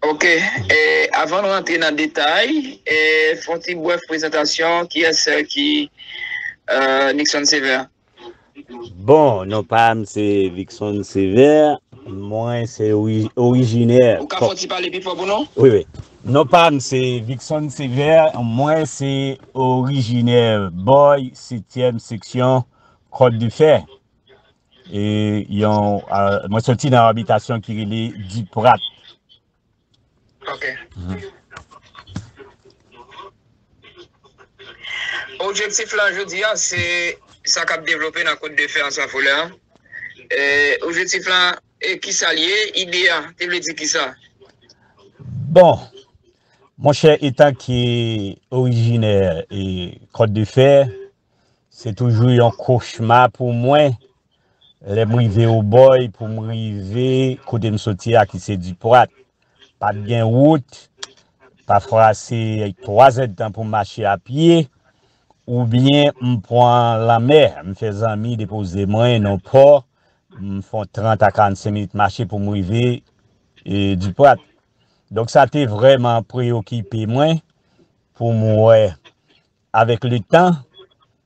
Ok. E, avan nou rantre nan detay, e, fè yon ti brèf prezantasyon, kiyès, e, ki, e, Nixon Sévère? Bon, non pa m se Vicson Sévère, mwen se ori-, orijinè. Ou ka fè yon ti pale pi fò pou nou? Wi, wi. Non pa m se Vicson Sévère, mwen se orijinè Bòy, setyèm seksyon, Kòt de Fè. E yon, a, mwen soti nan yon abitasyon ki rele Diprat. Ok. Mhm. Objektif la jodi a, se sa k ap devlope nan Kòt de Fè an Safolè a. E, objektif la, e kisa l ye, ide a, te vle di kisa? Bon, monchè, etan ke orijinè e Kòt de Fè, se toujou yon kochma pou mwen. Lè m rive Obòy, pou m rive kote m soti a, ki se Diprat, pa t gen wout. Pafwa, se twa zèdtan pou m mache a pye, oubyen m pran lanmè. M fè zanmi depoze mwen nan pò, m fè yon trant a karannsenk minit mache pou m rive, e, Diprat. Donk, sa te vrèman preyokipe mwen pou m wè avèk letan,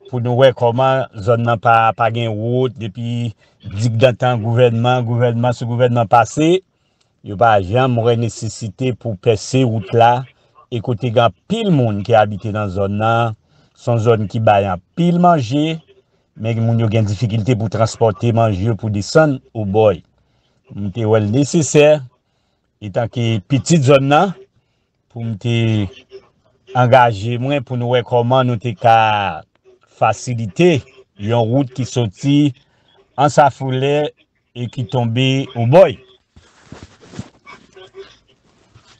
pou nou wè kòman zòn nan pa, pa gen wout, depi digdantan gouvènman, gouvènman sou gouvènman pase, yo pa janm wè nesesite pou pèse wout la, e kote gen anpil moun ki abite nan zòn nan, se yon zòn ki bay anpil manje, men moun yo gen difikilte pou transpòte manje yo pou desann Obòy. M te wè l nesesè, etanke pitit zòn nan, pou m te angaje mwen pou nou wè kòman nou te ka fasilite yon wout ki soti Ansafolè e ki tonbe Obòy.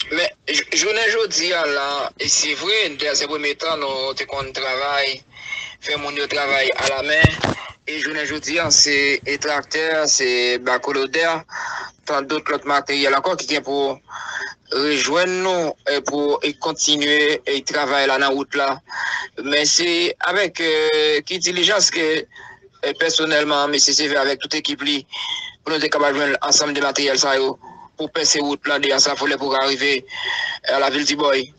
Men, jounen jodi a la, e se vre, dèzè premye tan, nou te konn travay, fè moun yo travay alamen, e jounen jodi a, se e traktè, se bakolodè, tan dòt lòt materyèl ankò ki gen pou rejwenn nou e pou e kontinye e travay la nan wout la. Men se avèk e, ki dilijans ke e, pèsonèlman, mesye Sevè avèk tout ekip li, pou nou te kapab jwenn ansanm de materyèl sa yo, pou pèse wout lan de Ansafolè pou ka rive e, a lavil Dibòy.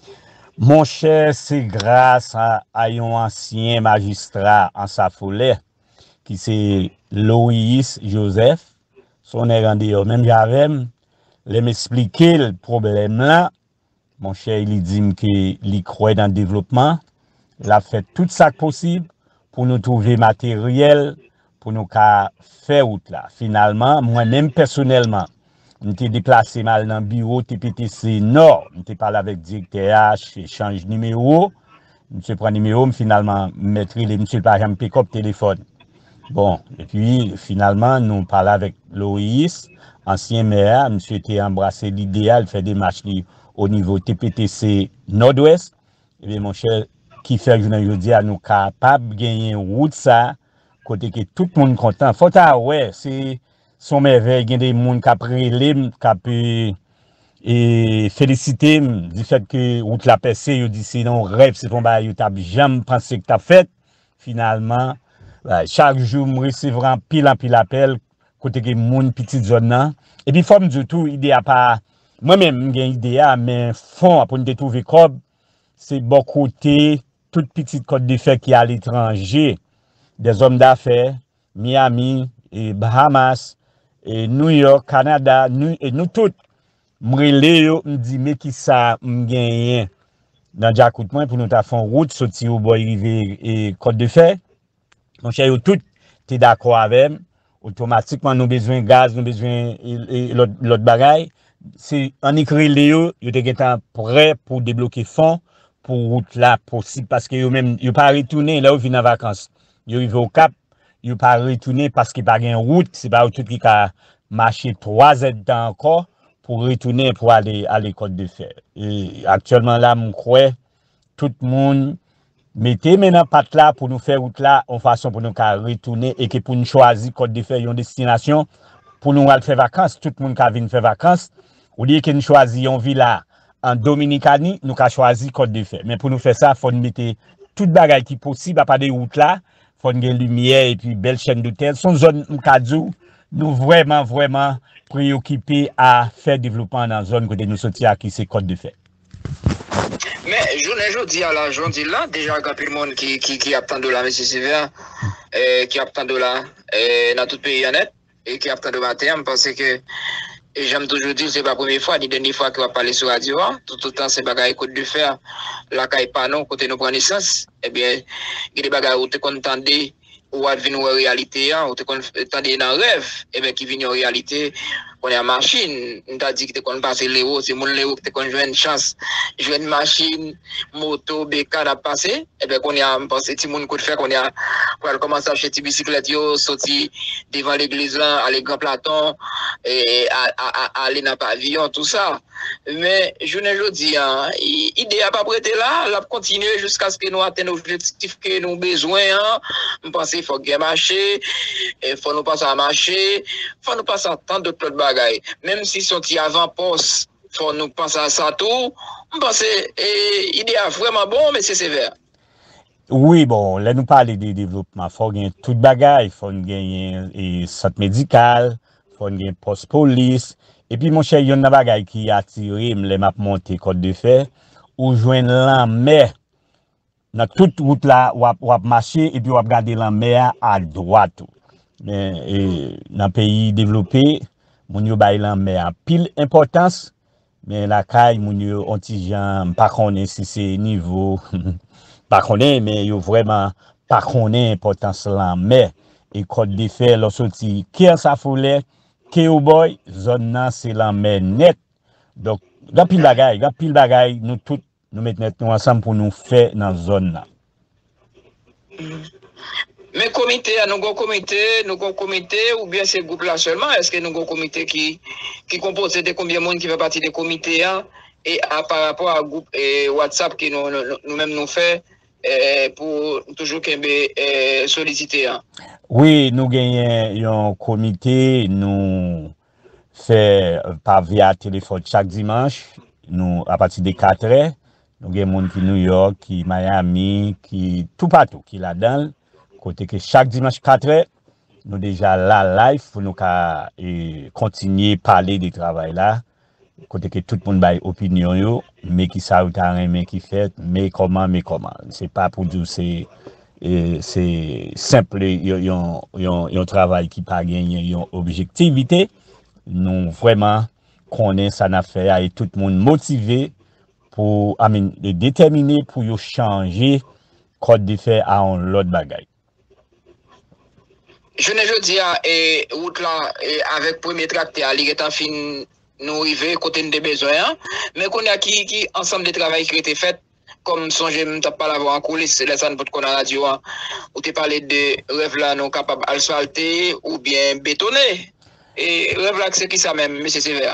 Monchè, se gras a, a yon ansyen majistra Ansafolè, ki se Lois Joseph, se yon nèg andeyò menm jan avè m, lè m esplike l pwoblèm lan, monchè, li di m ke li kwè nan devlopman, l ap fè tout sa k posib pou nou twouve materyèl pou nou ka fè wout la. Finalman, mwen menm pèsonèlman, m te deplase m al nan biwo T P T C Nò, m te pale avèk direktè a, ch- chanj nimewo, misye pran nimewo m, finalman, m mèt rele misye, l pa janm pikòp telefòn. Bon, epi, finalman, nou pale avèk Lois, ansyen mè a, misye te anbrase lide a, l fè demach li o nivo T P T C Nòdwès. Ebyen, monchè, ki fè jounen jodi a, nou kapab genyen wout sa, kote ke tout moun kontan. Fò ta wè, se, se yon mèvèy, gen de moun k ap rele m, k ap e, e felisite m, difèt ke wout la pèse, yo di se yon rèv, se yon bagay yo t ap janm panse k t ap fèt. Finalman, chak jou m resevwa anpil, anpil apèl, kote ke moun pitit zòn nan. Epi fò m di w tou, ide a pa, mwen menm m gen ide a, men fon an pou n te twouve kòb, se bò kote tout pitit Kòt de Fè ki aletranje, dèzòm dafè, Miami, e Bahamas, e New York, Kanada, nou, e nou tout. M rele yo, m di, men kisa m genyen nan djakout mwen pou nou ta fè yon wout soti Obòy rive e Kòt de Fè. Monchè, yo tout te dakò avè m. Otomatikman, nou bezwen gaz, nou bezwen e, e, lòt, lòt bagay. Se annik rele yo, yo te gentan prè pou debloke fon pou wout la posib, paske yo menm, yo pa retounen lè yo vin an vakans. Yo rive Okap, yo pa retounen paske pa gen wout, se pa yo tout ki ka mache twa zèdtan ankò pou retounen pou ale, ale Kòt de Fè. E aktyèlman la, m kwè tout moun mete men nan pat la pou nou fè wout la yon fason pou nou ka retounen e ke pou n chwazi Kòt de Fè yon destinasyon pou nou al fè vakans, tout moun ka vin fè vakans, olye ke n chwazi yon vila an Dominikani, nou ka chwazi Kòt de Fè. Men pou nou fè sa, fò n mete tout bagay ki posib apa de wout la, fò n gen limyè epi bèl chèn dotèl. Se yon zòn, m ka di w, nou vrèman, vrèman preyokipe a fè devlopman nan zòn kote nou soti a, ki se Kòt de Fè. Men, jounen jodi a la, jan w di l la, deja gen anpil moun ki, ki, ki ap tande w la, mesye Silvè, eh, ki ap tande w la, eh, nan tout peyi an nèt, e ki ap tande w maten an, m panse ke, e jan m toujou di l, se pa premye fwa, ni dènye fwa ke w ap pale sou radyo a, toutotan se bagay Kòt de Fè, lakay pa nou, kote nou pran nesans, ebyen, gen de bagay ou te konn tande, ou al vin wè reyalite a, ou te konn tande nan rèv, ebyen, ki vin yon reyalite. Kounye a machin, m ta di ki te konn pase Lewo, se moun Lewo ki te konn jwenn chans jwenn machin, moto, bekàn ap pase. Ebyen, kounye a, m panse timoun Kòt de Fè, kounye a, pral kòmanse achte ti bisiklèt yo, soti devan legliz lan, ale Gran Platon, e, a, a, a, ale nan Paviyon, tou sa. Men, jounen jodi a, i- ide a p ap rete la, l ap kontinye jiskaske nou atenn objektif ke nou bezwen an. M panse fòk gen mache, e fò nou panse a mache, fò nou panse a tan dòt lòt bagay. Menm si se yon ti avanpòs, fò nou panse a sa tou. M panse e, ide a vrèman bon, mesye Sevè. Wi, bon, lè nou pale de devlopman, fò gen tout bagay, fò n genyen e, sant medikal, fò n gen pòs polis. Epi, monchè, yonn nan bagay ki atire m lè m ap monte Kòt de Fè, ou jwenn lanmè nan tout wout la, w ap, w ap mache epi w ap gade lanmè a adwat ou. Men, e, nan peyi devlope, moun yo bay lanmè a anpil enpòtans, men lakay moun yo, on ti jan, m pa konnen si se nivo, m pa konnen, men yo vrèman pa konnen enpòtans lanmè. E Kòt de Fè, lè w soti ke Ansafolè, ke Wobòy, zòn nan se lanmè nèt. Donk, gen anpil bagay, gen anpil bagay, nou tout, nou met nèt nou ansanm pou nou fè nan zòn nan. Men komite a, nou gon komite, nou gon komite, oubyen se gwoup la sèlman? Èske nou gon komite ki, ki konpoze de konbyen moun ki fè pati de komite a? E a, pa rapò a gwoup e, WhatsApp ke nou, nou, nou menm nou fè e, pou toujou kenbe e, solidite a? Wi, nou genyen yon komite, nou fè pa via telefòn chak dimanch, nou apati de katrè, nou gen moun ki New York, ki Miami, ki toupatou, ki ladan l, kote ke chak dimanch katrè, nou deja la live pou nou ka e, kontinye pale de travay la, kote ke tout moun bay opinyon yo, men kisa yo ta renmen ki fèt, men kòman, men kòman. Se pa pou di w se e, se senp yon, yon, yon, yon travay ki pa genyen yon objektivite. Nou vrèman konnen sa n ap fè a e tout moun motive pou, I mean, detèmine pou yo chanje Kòt de Fè a yon lòt bagay. Jounen jodi a, e, wout la, e, avèk premye traktè a, li gentan fin, nou rive kote n te bezwen an. Men kounye a, ki, ki ansanm de travay ki rete fèt, kòm m sonje m t ap pale avè w an koulis, lè sa n potko nan radyo a, ou te pale de rèv la nou kapab asfalte oubyen betone. E rèv la se kisa menm, mesye Sevè?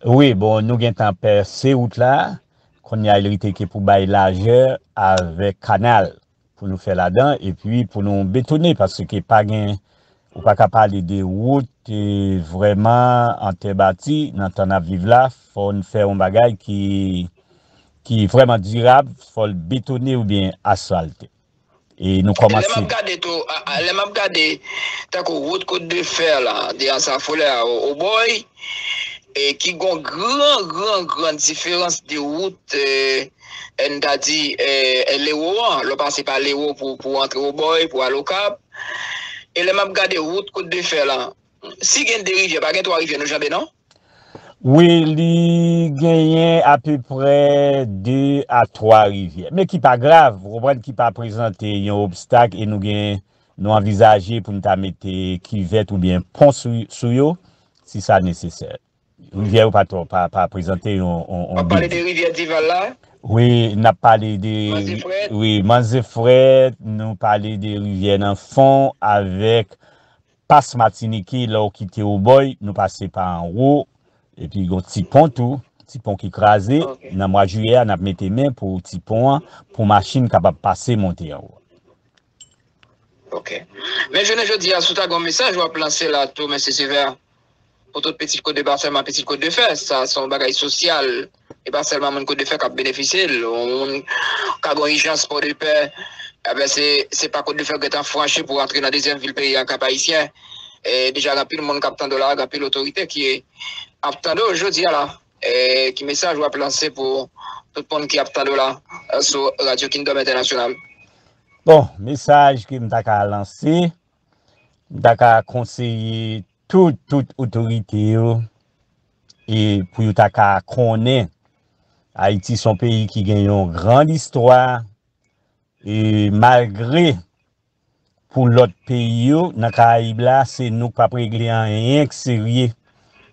Wi, bon, nou gentan pèse wout la. Kounye a, li rete ke pou bay lajè avèk kanal pou nou fè ladan, epi pou nou betone, paske pa gen, ou pa ka pale de wout e, vrèman an tè bati, nan tan n ap viv la, fò n fè yon bagay ki, ki vrèman dirab, fò l betone oubyen asfalte. E nou Lè m kòmanse. ap gade tou, a- a- lè m ap gade tankou wout Kot de Fè la, de Ansafolè a Wobòy, e ki gon gran, gran, gran diferans de wout, e, e, n ta di, e, e, Lewo an, lè w pase pa Lewo pou, pou antre Wobòy, pou al Okap. E lè m ap gade wout Kot de Fè la, si gen de rivyè, pa gen twa rivyè nou janbe non? Wi, li genyen apeprè de a twa rivyè. Men ki pa grav, ou konprann, ki pa prezante yon obstak e nou gen, nou anvizaje pou n ta mete kivèt oubyen pon sou, sou yo, si sa nesesè. Rivyè yo pa twò, pa, pa prezante yon, yon, W yon ap pale de big. Rivyè Dival la? Wi, n ap pale de, Manzefrèt? Wi, Manzefrèt, nou pale de rivyè nan fon avèk Pas Matinike, lè w kite Wobòy, nou pase pa anwo, epi gon ti pon tou, ti pon ki kraze. Ok. Nan mwa jiyè a, n ap mete men pou ti pon an, pou machin kapab pase monte anwo. Ok. Men jounen jodi a, si w ta gen yon mesaj w ap lanse la tou, mesye Sevè, pou tout pitit Kot de Ba sèlman, pitit Kot de Fè, sa se yon bagay sosyal. E pa sèlman moun Kot de Fè k ap benefisye l. Yon moun ka gen yon ijans Pòdepè, ebyen se, se pa Kot de Fè w gentan franchi pou w antre nan dezyèm vil peyi a, Kap Ayisyen. E deja gen anpil moun k ap tande w la, gen anpil otorite ki ap tande w jodi a la. E ki mesaj w ap lanse pou tout moun ki ap tande w la, e, sou Radyo Kingdom International? Bon, mesaj ke m ta ka lanse, m ta ka konseye tout, tout otorite yo, e pou yo ta ka konnen Ayiti se yon peyi ki gen yon gran istwa, e malgre pou lòt peyi yo nan Karayib la, se nou k p ap regle anyen k serye.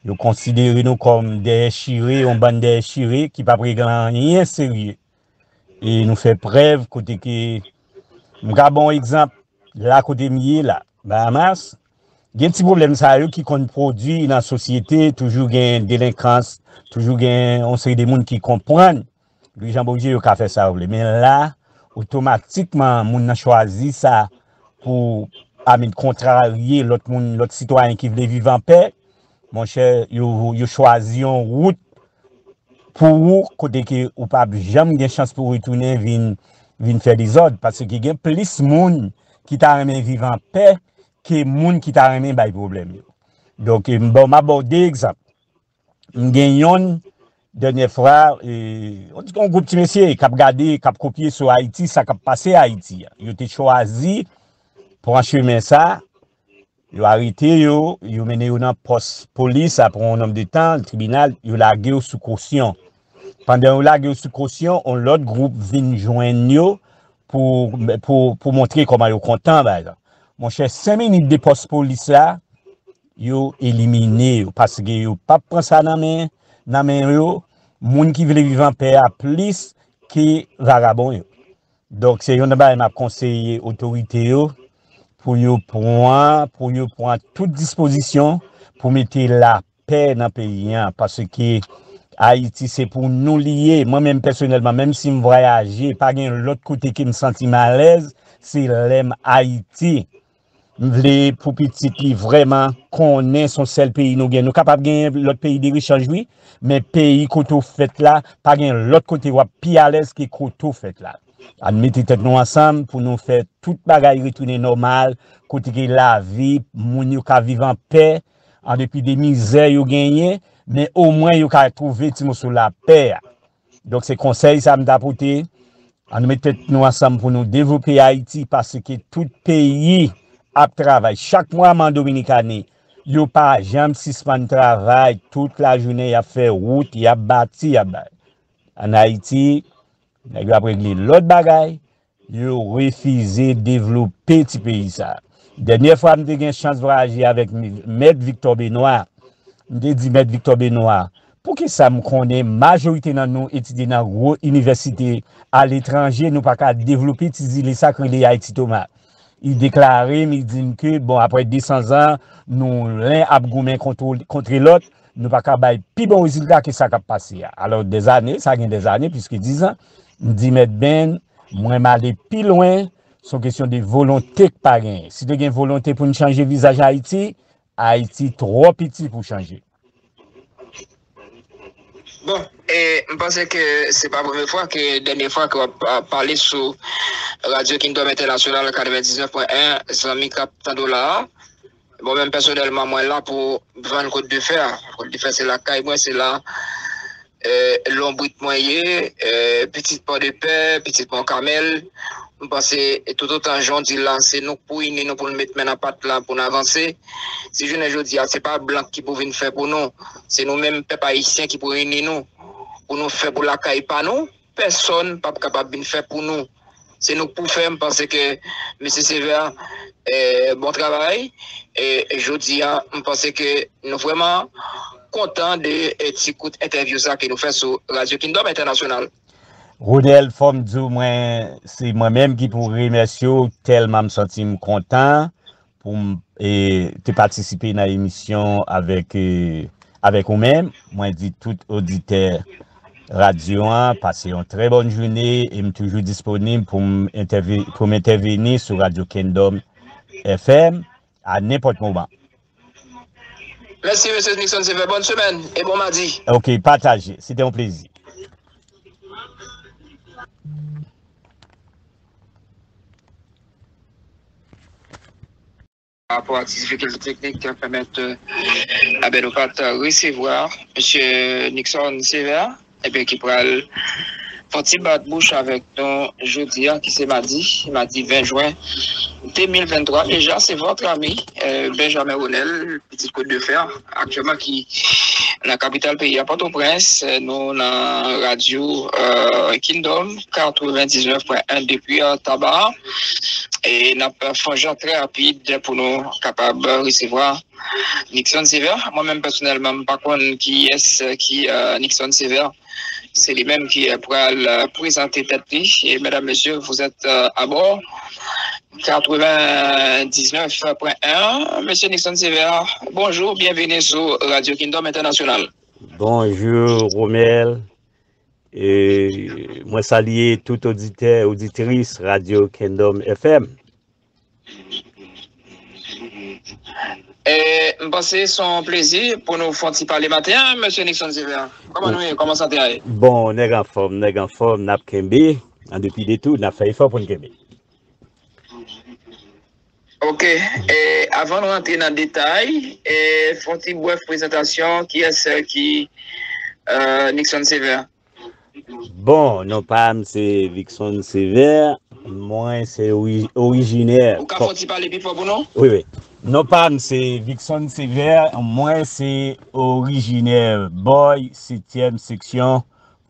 Yo konsidere nou kòm dèyè chire, yon bann dèyè chire ki p ap regle anyen serye. E nou fè prèv kote ke, m ka ba w egzanp, la kote m ye la, Bahamas, gen ti pwoblèm sa yo ki konn pwodui nan sosyete, toujou gen delenkans, toujou gen yon seri de moun ki konprann Louis Jean Beaugé, yo ka fè sa yo vle. Men la, otomatikman, moun nan chwazi sa pou, I mean, kontrarye lòt moun, lòt sitwayen ki vle viv anpè. Monchè, yo, yo chwazi yon wout pou ou, kote ke ou p ap janm gen chans pou retounen vin, vin fè dezòd, paske gen plis moun ki ta renmen viv anpè ke moun ki ta renmen bay pwoblèm yo. Donk, m ba, m ap ba w de egzanp. M gen yonn dènyè fwa, e, on, on gwoup ti mesye k ap gade, k ap kopye sou Ayiti, sa k ap pase Ayiti a. Yo te chwazi pran chemen sa, yo arete yo, yo mennen yo nan pòs polis, apre yon nonb de tan, tribinal, yo lage yo sou kosyon. Pandan yo lage yo sou kosyon, yon lòt gwoup vin jwenn yo pou, pou, pou montre kòman yo kontan, pa egzanp. Monchè, senk minit de pòs polis la, yo elimine yo, paske yo p ap pran sa nan men, nan men yo, moun ki vle viv an pè a plis ke vagabon yo. Donk, se youn nan bagay m ap konseye otorite yo pou yo pran, pou yo pran tout dispozisyon pou mete lapè nan peyi an, paske Ayiti se pou nou li ye. Mwen menm pèsonèlman, menm si m vwayaje, pa gen lòt kote ke m santi m alèz, se lè m Ayiti. M vle pou pitit li vrèman konnen se yon sèl peyi nou gen. Nou kapab gen lòt peyi de rechanj, wi, men peyi kote w fèt la, pa gen lòt kote w ap pi alèz ke kote w fèt la. Ann mete tèt nou ansanm pou nou fè tout bagay retounen nòmal, kote ke lavi, moun yo ka viv an pè, an depi de mizè yo genyen, men omwen yo ka twouve ti moso lapè a. Donk, se konsèy sa m ta pote. Ann met tèt nou ansanm pou nou devlope Ayiti, paske tout peyi ap travay. Chak mwa, an Dominikani, yo pa janm sispann travay. Tout lajounen, y ap fè wout, y ap bati, y ap bay. Ann Ayiti, nèg yo ap regle lòt bagay, yo refize devlope ti peyi sa. Dènyè fwa m te gen chans vwayaje avèk Mèt Victor Benoît, m te di Mèt Victor Benoît, poukisa m konnen majorite nan nou etidye nan gwo inivèsite aletranje, nou pa ka devlope ti zile sa k rele Ayiti Toma? Li deklare m, li di m ke, bon, apre de san zan, nou len ap goumen kontwo-, kontre lòt, nou pa ka bay pi bon rezilta ke sa k ap pase a. Alò, dèzane, sa gen dèzane, plis ke dizan, m di Mèt Ben, mwen m ale pi lwen, se yon kesyon de volonte k pa genyen. Si te gen volonte pou n chanje vizaj Ayiti, Ayiti twò piti pou chanje. Bon, e, m panse ke se pa premye fwa, ke dènye fwa ke w ap, ap pale sou Radyo Kingdom Entènasyonal katrevendiznèf pwen en, zanmi k ap tande w la a. Bon, menm pèsonèlman, mwen la pou vann Côte de Fer. Côte de Fer, se lakay mwen, se la, e, lonbrit mwen ye, e, pitit Pòdepè, pitit Mont Carmel. M panse, e, toutotan jan w di la, se nou k pou ini nou, pou n met men nan pat la, pou n avanse. Si jounen jodi a, se pa blan ki pou vin fè pou nou. Se nou menm, pèp ayisyen, ki pou ini nou, pou nou fè pou lakay pa nou. Pèsonn p ap kapab vin fè pou nou. Se nou k pou fè. M panse ke, mesye Sévère, e, bon travay. E, jodi a, m panse ke nou vrèman kontan de, e, ti kout entèvyou sa ke nou fè sou Radyo Kingdom Entènasyonal. Ronel, fò m di w, mwen, se mwen menm ki pou remèsye w, tèlman m santi m kontan pou m, e, te patisipe nan emisyon avèk, e, avèk ou menm. Mwen di tout oditè radyo an, pase yon trè bòn jounen e m toujou disponib pou m entève-, pou m entèveni sou Radyo Kingdom F M a nenpòt moman. Mèsi, mesye Nixon Sévère. Bòn semèn e bon madi. Ok, pataje. Se te yon plezi. Pa rapò a ti difikilte teknik ki ap pèmèt, e, a ben nou pa t resevwa mesye Nixon Sévère, ebyen ki pral fè yon ti bat bouch avèk nou jodi a, ki se madi, madi ven jen de mil venntwa. Deja, se votre ami, e, Benjamin Ronel, pitit Côte de Fer, aktyèlman ki nan kapital peyi a, Pòtoprens. Nou nan radyo, e, Kingdom katrevendiznèf pwen en depi, e, Taba. E n ap fè yon jan trè rapid pou nou kapab resevwa Nixon Sévère. Mwen menm pèsonèlman, m pa konn kiyès ki, e, Nixon Sévère. Se li menm ki, e, pral, e, prezante tèt li. E, medam, mesye, vous êtes, e, à bord. Katrevendiznèf pwen en, mesye Nixon Sévère, bonjou, byenveni sou Radyo Kingdom Entènasyonal. Bonjou, Romel. E, mwen salye tout oditè, oditris Radyo Kingdom F M. E, m panse se yon plezi pou nou fè yon ti pale maten an, mesye Nixon Sévère. Kòman nou ye? Kòman sante a ye? Bon, nèg anfòm, nèg anfòm, n ap kenbe. An depi de tou, n ap fè efò pou n kenbe. Ok, e, avan nou rantre nan detay, e, fè yon ti brèf prezantasyon, kiyès, e, ki euh, Nixon Sévère. Bon, non pa m se Vixon Sévère, mwen se ori- orijinè. Ou ka fè yon ti pale pi fò pou nou? Wi, wi. Non pa m se Vixon Sévère, mwen se orijinè Bòy, setyèm seksyon,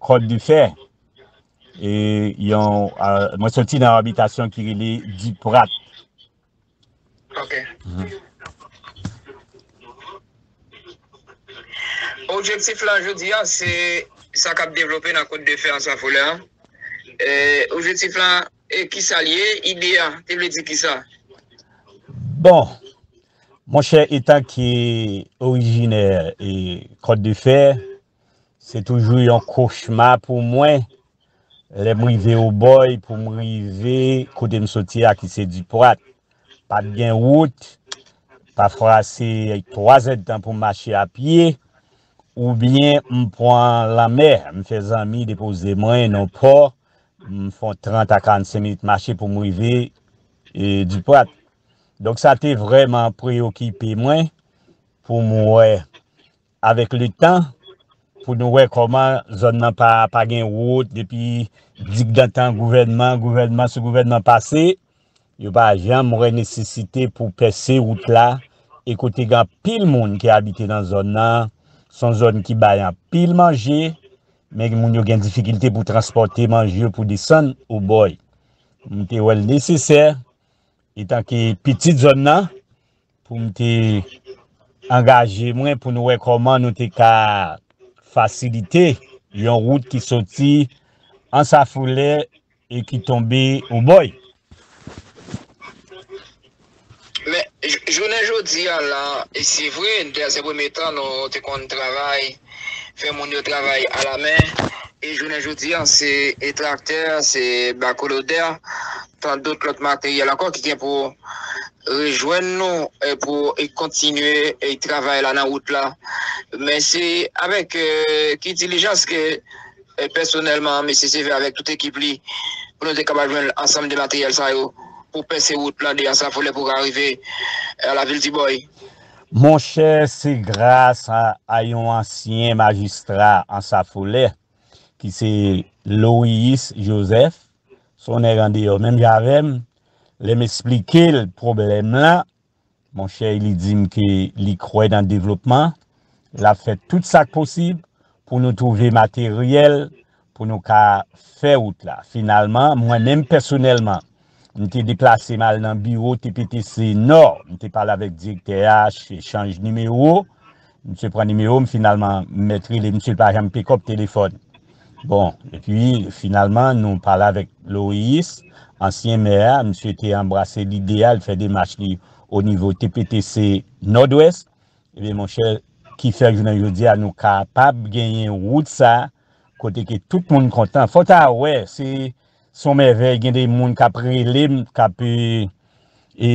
Kòt de Fè. E yon, euh, mwen soti nan yon abitasyon ki rele Diprat. Ok. Objektif la jodi a, se sa k ap devlope nan Kòt de Fè Anse Affolay an. E, objektif la, e kisa l ye? Ide a, te vle di kisa? Bon, monchè, etan ke orijinè e Kòt de Fè, se toujou yon kochma pou mwen. Lè m rive Obòy, pou m rive kote m soti a, ki se Diprat, pa t gen wout. Pafwa, se twa zèdtan pou m mache a pye, oubyen m pran lanmè. M fè zanmi depoze mwen nan pò, m fè trant a karannsenk minit mache pou m rive e, Diprat. Donk, sa te vrèman preyokipe mwen pou m wè, avèk letan, pou nou wè kòman zòn nan pa, pa gen wout, depi digdantan gouvènman, gouvènman sou gouvènman pase, yo pa janm wè nesesite pou pèse wout la, e kote gen anpil moun ki abite nan zòn nan, se yon zòn ki bay anpil manje, men moun yo gen difikilte pou transpòte manje yo pou desann Obòy. M te wè l nesesè, etanke pitit zòn nan, pou m te angaje mwen pou nou wè kòman nou te ka fasilite yon wout ki soti Anse Affolay e ki tonbe Obòy. Men, j- jounen jodi a la, e se vre, nan premye tan, nou te konn travay, fè moun yo travay alamen, e jounen jodi a, se e traktè, se bakolodè, tan dòt lòt materyèl ankò ki gen pou rejwenn nou e pou e kontinye e travay la nan wout la. Men se avèk e, ki dilijans ke e, pèsonèlman, mesye Seve avèk tout ekip li, pou nou te kapab jwenn ansanm de materyèl sa yo, pou pèse wout lan de Anse Affolay pou ka rive e, a lavil Dibòy. Monchè, se gras a, a yon ansyen majistra Anse Affolay, ki se Lois Joseph, se yon nèg andeyò menm jan avè m. Lè m esplike l pwoblèm lan, monchè, li di m ke li kwè nan devlopman, l ap fè tout sa k posib pou nou twouve materyèl pou nou ka fè wout la. Finalman, mwen menm pèsonèlman, m te deplase m al nan biwo T P T C Nò. M te pale avèk direktè a, ch- chanj nimewo. Misye pran nimewo m, finalman, m mèt rele misye, l pa janm pekòp telefòn. Bon, epi, finalman, nou pale avèk Lois, ansyen mè a, misye te anbrase lide a, l fè demach li o nivo T P T C Nòdwès. Ebyen, monchè, ki fè jounen jodi a, nou kapab genyen wout sa, kote ke tout moun kontan. Fò ta wè, se, se yon mèvèy, gen de moun k ap rele m, k ap e, e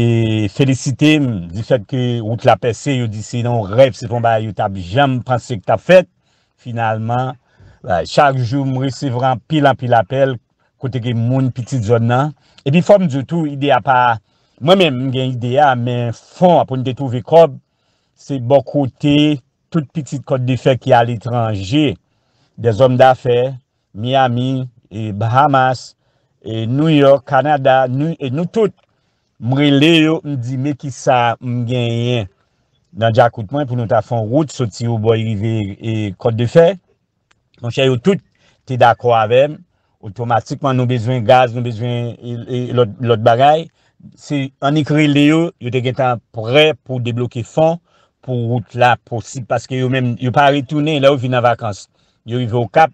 felisite m, difèt ke wout la pèse, yo di se yon rèv, se pa yon bagay yo t ap janm panse k t ap fèt. Finalman, bay, chak jou m resevwa anpil, anpil apèl, kote ke moun pitit zòn nan. Epi fò m di w tou, ide a pa, mwen menm m gen ide a, men fon an pou n te twouve kòb, se bò kote tout pitit Kòt de Fè ki aletranje, dèzòm dafè, Miami, e Bahamas, e New York, Kanada, nou, e nou tout. M rele yo, m di, men kisa m genyen nan djakout mwen pou nou ta fè yon wout soti Obòy rive e Kòt de Fè. Monchè, yo tout te dakò avè m. Otomatikman, nou bezwen gaz, nou bezwen e, e, lòt, lòt bagay. Se annik rele yo, yo te gentan prè pou debloke fon pou wout la posib, paske yo menm, yo pa retounen lè yo vin an vakans. Yo rive Okap,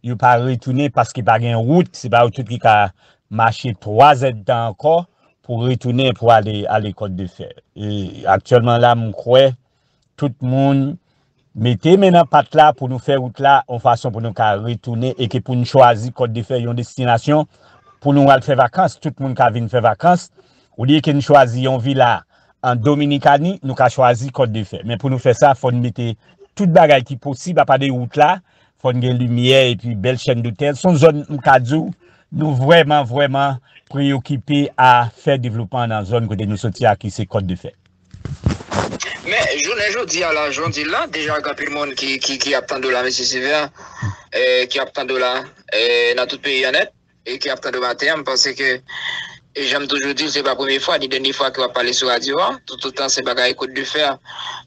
yo pa retounen paske pa gen wout, se pa yo tout ki ka mache twa zèdtan ankò pou retounen pou ale, ale Kòt de Fè. E aktyèlman la, m kwè tout moun mete men nan pat la pou nou fè wout la yon fason pou nou ka retounen e ke pou n chwazi Kòt de Fè yon destinasyon pou nou al fè vakans. Tout moun ka vin fè vakans. Olye ke n chwazi yon vila an Dominikani, nou ka chwazi Kòt de Fè. Men pou nou fè sa, fò n mete tout bagay ki posib apa de wout la. Fò n gen limyè epi bèl chèn dotèl. Se yon zòn, m ka di w, nou vrèman, vrèman preyokipe a fè devlopman nan zòn kote nou soti a, ki se Kòt de Fè. Men, Jounen jodi a la, jan w di l la, deja gen anpil moun ki, ki, ki ap tande w la, mesye Silvè, eh, ki ap tande w la, eh, nan tout peyi an nèt, e ki ap tande w maten an, m panse ke, e jan m toujou di l, se pa premye fwa, ni dènye fwa ke w ap pale sou radyo a, toutotan se bagay Côte de Fer,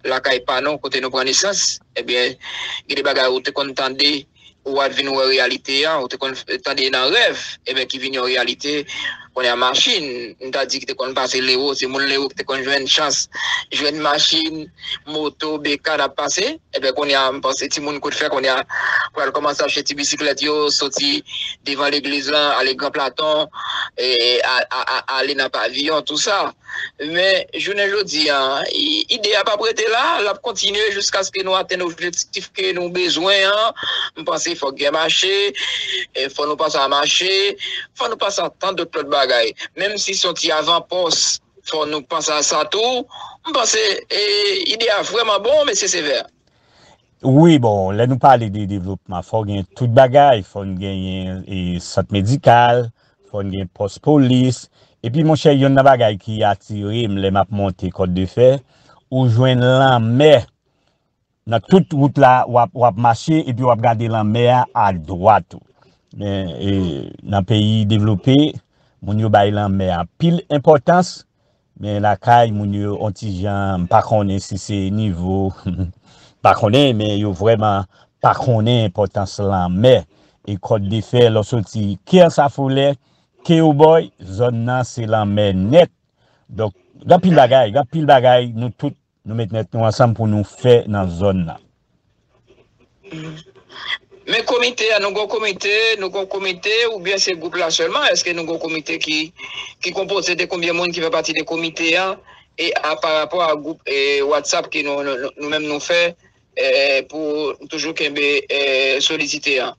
lakay pa nou, kote nou pran nesans, ebyen, gen de bagay ou te konn tande, ou al vin wè reyalite a, ou te konn tande nan rèv, ebyen ki vin yon reyalite, kounye a machin, m ta di ki te konn pase Lewo, se moun Lewo ki te konn jwenn chans, jwenn machin, moto, bekàn ap pase, ebyen kounye a, m panse timoun Côte de Fer kounye a, pral kòmanse achte ti bisiklèt yo, soti devan legliz lan, ale Gran Platon, e, a, a, a, ale nan Paviyon, tou sa. Men, jounen jodi a, i- ide a p ap rete la, l ap kontinye jiskaske nou atenn objektif ke nou bezwen an. M panse fòk gen mache, e fò nou panse a mache, fò nou panse a tan dòt lòt bagay. Menm si se yon ti avanpòs, fò nou panse a sa tou. M panse, e, ide a vrèman bon, mesye Sevè. Wi, bon, lè nou pale de devlopman, fò gen tout bagay, fò n genyen e, sant medikal, fò n gen pòs polis. Epi, monchè, yonn nan bagay ki atire m lè m ap monte Kòt de Fè, ou jwenn lanmè. Nan tout wout la, w ap, w ap mache, epi w ap gade lanmè a adwat ou. Men, e, nan peyi devlope, moun yo bay lanmè a pil enpòtans, men lakay moun yo, on ti jan, m pa konnen si se nivo, m pa konnen, men yo vrèman pa konnen enpòtans lanmè. E Kòt de Fè, lè w soti ke Ansafolè, ke Obòy, zòn nan se lanmè nèt. Donk, gen anpil bagay, gen anpil bagay, nou tout, nou met nèt nou ansanm pou nou fè nan zòn nan. Men komite a, nou gon komite, nou gon komite, oubyen se gwoup la sèlman? Èske nou gon komite ki, ki konpoze de konbyen moun ki fè pati de komite a? E a, pa rapò a gwoup e, WhatsApp ke nou, nou, nou menm nou fè e, pou toujou kenbe e, solidite a?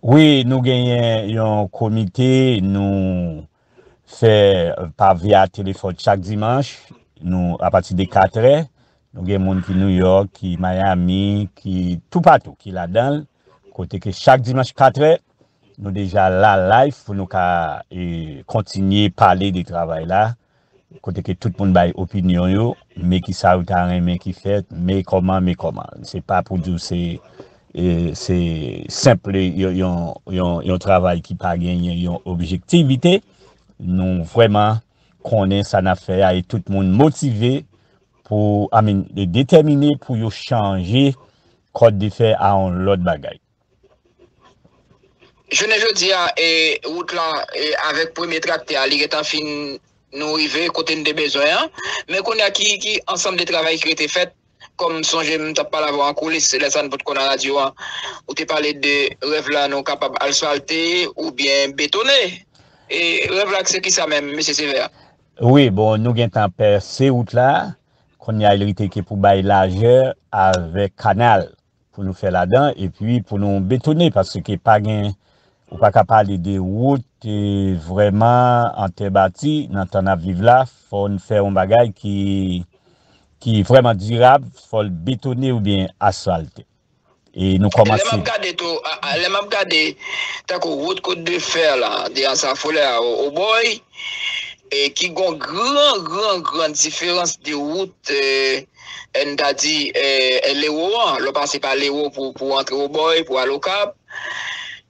Wi, nou genyen yon komite, nou fè pa via telefòn chak dimanch, nou apati de katrè, nou gen moun ki New York, ki Miami, ki toupatou ki ladan l, kote ke chak dimanch katrè, nou deja la live pou nou ka e, kontinye pale de travay la, kote ke tout moun bay opinyon yo, men ki sa yo ta renmen ki fèt, men kòman, men kòman. Se pa pou di w se e, se senp yon, yon, yon, yon travay ki pa genyen yon objektivite. Nou vrèman konnen sa n ap fè a e tout moun motive pou, I mean, detèmine pou yo chanje Kòt de Fè a yon lòt bagay. Jounen jodi a, e, wout la, e, avèk premye traktè a, li gentan fin nou rive kote n te bezwen an. Men kounye a ki, ki ansanm de travay ki rete fèt, kòm m sonje m t ap pale avè w an koulis, lè sa n potko nan radyo an, ou te pale de rèv la nou kapab asfalte oubyen betone. E rèv la se kisa menm, mesye Sevè? Wi, bon, nou gentan pèse wout la. Kounye a, li rete ke pou bay lajè avèk kanal pou nou fè ladan, epi pou nou betone, paske pa gen, ou pa ka pale de wout e, vrèman an tè bati nan tan n ap viv la, fò n fè yon bagay ki, ki vrèman dirab, fò l betone oubyen asfalte. E nou Lè m ap kòmanse. Gade tou, a- a- lè m ap gade tankou wout Côte de Fer la, de Ansafolè a Obòy, e ki gon gran, gran, gran diferans de wout, e, e n ta di, e, e Lewo an, lè w pase pa Lewo pou, pou antre Obòy, pou al Okap.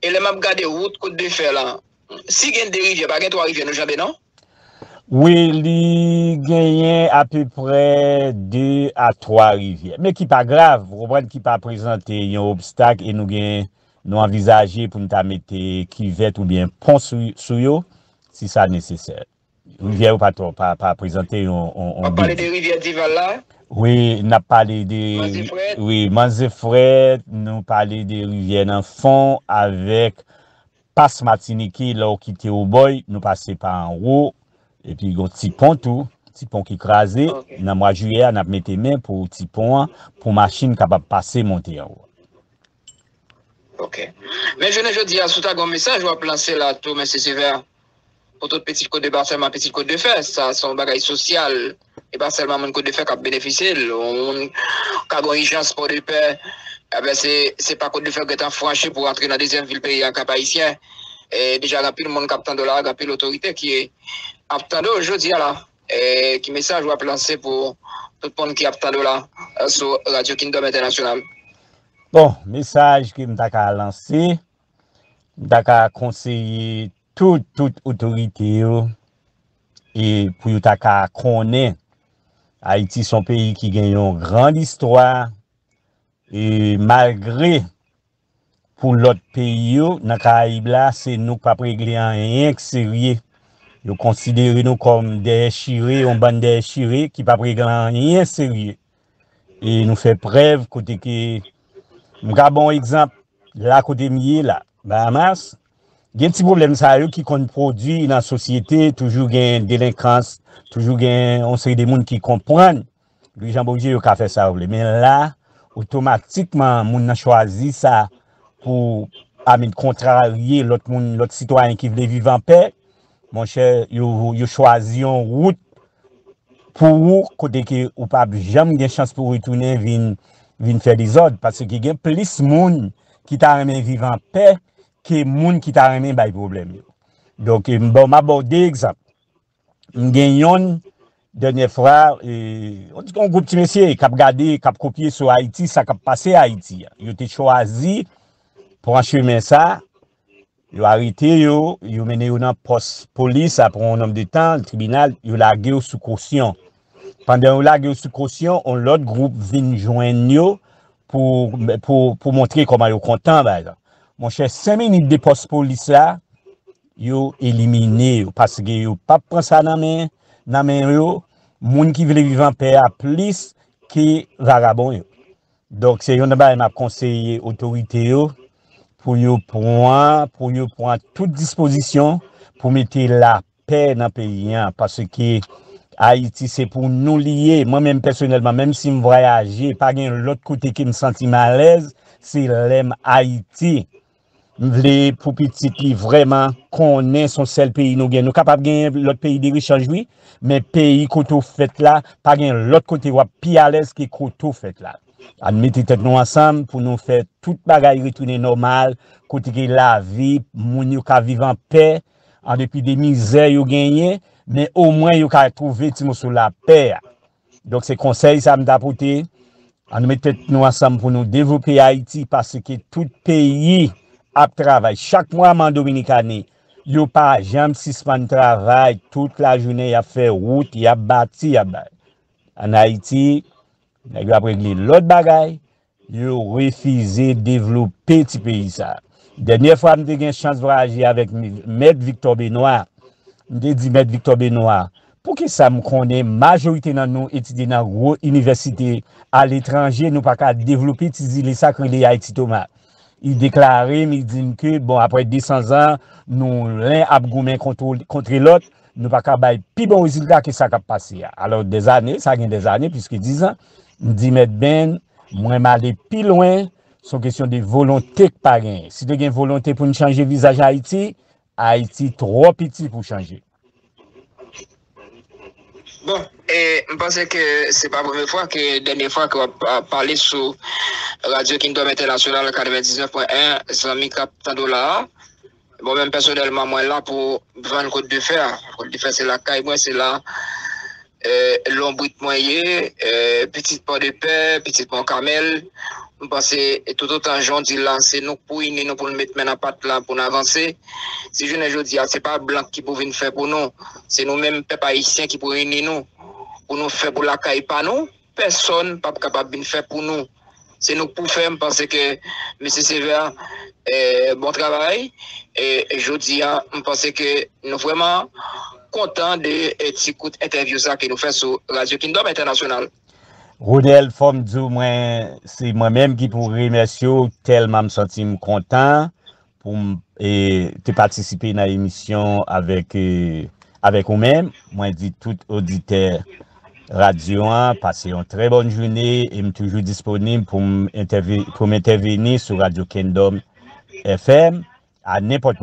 E lè m ap gade wout Côte de Fer la, si gen de rivyè, pa gen twa rivyè nou janbe non? Wi, li genyen apeprè de a twa rivyè. Men ki pa grav, ou konprann, ki pa prezante yon obstak e nou gen, nou anvizaje pou n ta mete kivèt oubyen pon sou, sou yo, si sa nesesè. Rivyè yo pa twò, pa, pa prezante yon, yon, yon W ap pale de big. Rivyè Dival la? Wi, n ap pale de, Manzefrèt? Wi, Manzefrèt, nou pale de rivyè nan fon avèk Pas Matinike, lè w kite Obòy, nou pase pa anwo, epi gon ti pon tou, ti pon ki kraze. Ok. Nan mwa jiyè a, n ap mete men pou ti pon an, pou machin kapab pase monte anwo. Ok. Men jounen jodi a, si w ta gen yon mesaj w ap lanse la tou, mesye Silvè, pou tout pitit Côte de Fer, pa sèlman pitit Côte de Fer, sa se yon bagay sosyal. E pa sèlman moun Côte de Fer k ap benefisye l. Yon moun ka gen yon ijans Pòdepè, ebyen se, se pa Côte de Fer gentan franchi pou antre nan dezyèm vil peyi a, Kap Ayisyen. E deja gen anpil moun k ap tande w la, gen anpil otorite ki ap tande w jodi a la. E ki mesaj w ap lanse pou, tout moun ki ap tande w la, eh, sou Radio Kingdom International. Bon, mesaj ke m ta ka lanse, m ta ka konseye tout, tout otorite yo, e pou yo ta ka konnen Ayiti se yon peyi ki gen yon gran istwa, e malgre pou lòt peyi yo nan Karayib la, se nou k p ap regle anyen k serye. Yo konsidere nou kòm dèyè chire, yon bann dèyè chire ki p ap regle anyen serye. E nou fè prèv kote ke, m ka ba w egzanp, la kote m ye la, Bahamas, gen ti pwoblèm sa yo ki konn pwodui nan sosyete, toujou gen delenkans, toujou gen yon seri de moun ki konprann Louis Jean Beaugé, yo ka fè sa yo vle. Men la, otomatikman, moun nan chwazi sa pou, I mean, kontrarye lòt moun, lòt sitwayen ki vle viv anpè. Monchè, yo, yo chwazi yon wout pou ou, kote ke ou p ap janm gen chans pou retounen vin, vin fè dezòd, paske gen plis moun ki ta renmen viv anpè ke moun ki ta renmen bay pwoblèm yo. Donk, m ba, m ap ba w de egzanp. M gen yonn, dènyè fwa, e, on, on gwoup ti mesye k ap gade, k ap kopye sou Ayiti, sa k ap pase Ayiti a. Yo te chwazi pran chemen sa, yo arete yo, yo mennen yo nan pòs polis, apre yon nonb de tan, tribinal, yo lage yo sou kosyon. Pandan yo lage yo sou kosyon, on lòt gwoup vin jwenn yo pou, pou, pou montre kòman yo kontan, pa egzanp. Monchè, senk minit de pòs polis la, yo elimine yo, paske yo p ap pran sa nan men, nan men yo, moun ki vle viv anpè a plis ke vagabon yo. Donk, se youn nan bagay m ap konseye otorite yo pou yo pran, pou yo pran tout dispozisyon pou mete lapè nan peyi a, paske Ayiti se pou nou li ye. Mwen menm pèsonèlman, menm si m vwayaje, pa gen lòt kote ke m santi m alèz, se lè m Ayiti. M vle pou pitit li vrèman konnen se yon sèl peyi nou gen. Nou kapab genyen lòt peyi de rechanj, wi, men peyi kote w fèt la, pa gen lòt kote w ap pi alèz ke kote w fèt la. Ann mete tèt nou ansanm pou nou fè tout bagay retounen nòmal, kote ke lavi, moun yo ka viv an pè, an depi de mizè yo genyen, men omwen yo ka twouve ti moso lapè a. Donk, se konsèy sa m ta pote. Ann met tèt nou ansanm pou nou devlope Ayiti, paske tout peyi ap travay. Chak mwa, man Dominikani, yo pa janm sispann travay. Tout lajounen, y ap fè wout, y ap bati, y ap bay. Ann Ayiti, nèg yo ap regle lòt bagay, yo refize devlope ti peyi sa a. Dènyè fwa m te gen chans vwayaje avèk Mèt Victor Benoît, m te di Mèt Victor Benoît, poukisa m konnen majorite nan nou etidye nan gwo inivèsite aletranje, nou pa ka devlope ti zile sa k rele Ayiti Toma? Li deklare m, li di m ke, bon, apre de san zan, nou len ap goumen kont, kont lòt, nou pa ka bay pi bon rezilta ke sa k ap pase a. Alò, dèzane, sa gen dèzane, plis ke diz an, m di Mèt Ben, mwen m ale pi lwen, se yon kesyon de volonte k pa genyen. Si te gen volonte pou n chanje vizaj Ayiti, Ayiti twò piti pou chanje. Bon, e m panse ke se pa premye fwa, ke dènye fwa ke w ap, ap pale sou Radio Kingdom International katrevendiznèf pwen en, zanmi k ap tande w la a. Bon, menm pèsonèlman, mwen la pou vann Kot de Fè a. Kot de Fè se lakay mwen, se la, eh, lonbrit mwen ye, eh, pitit Pòdepè, pitit Mòn Kamèl. M panse, e toutotan jan w di la, se nou k pou ini nou, pou n met men nan pat la, pou n avanse. Si jounen jodi a, se pa blan ki pou vin fè pou nou. Se nou menm, pèp ayisyen, ki pou ini nou, pou nou fè pou lakay pa nou. Pèsonn p ap kapab vin fè pou nou. Se nou k pou fè. M panse ke, mesye Sévère, eh, bon travay. E jodi a, m panse ke nou vrèman kontan de, eh, ti kout entèvyou sa ke nou fè sou Radio Kingdom International. Ronel, fò m di w, mwen, se mwen menm ki pou remèsye w, tèlman m santi m kontan pou m, e, te patisipe nan emisyon avèk, e, avèk ou menm. Mwen di tout oditè radyo an, pase yon trè bòn jounen e m toujou disponib pou m entève-, pou m entèveni sou Radio Kingdom F M a nenpòt moman.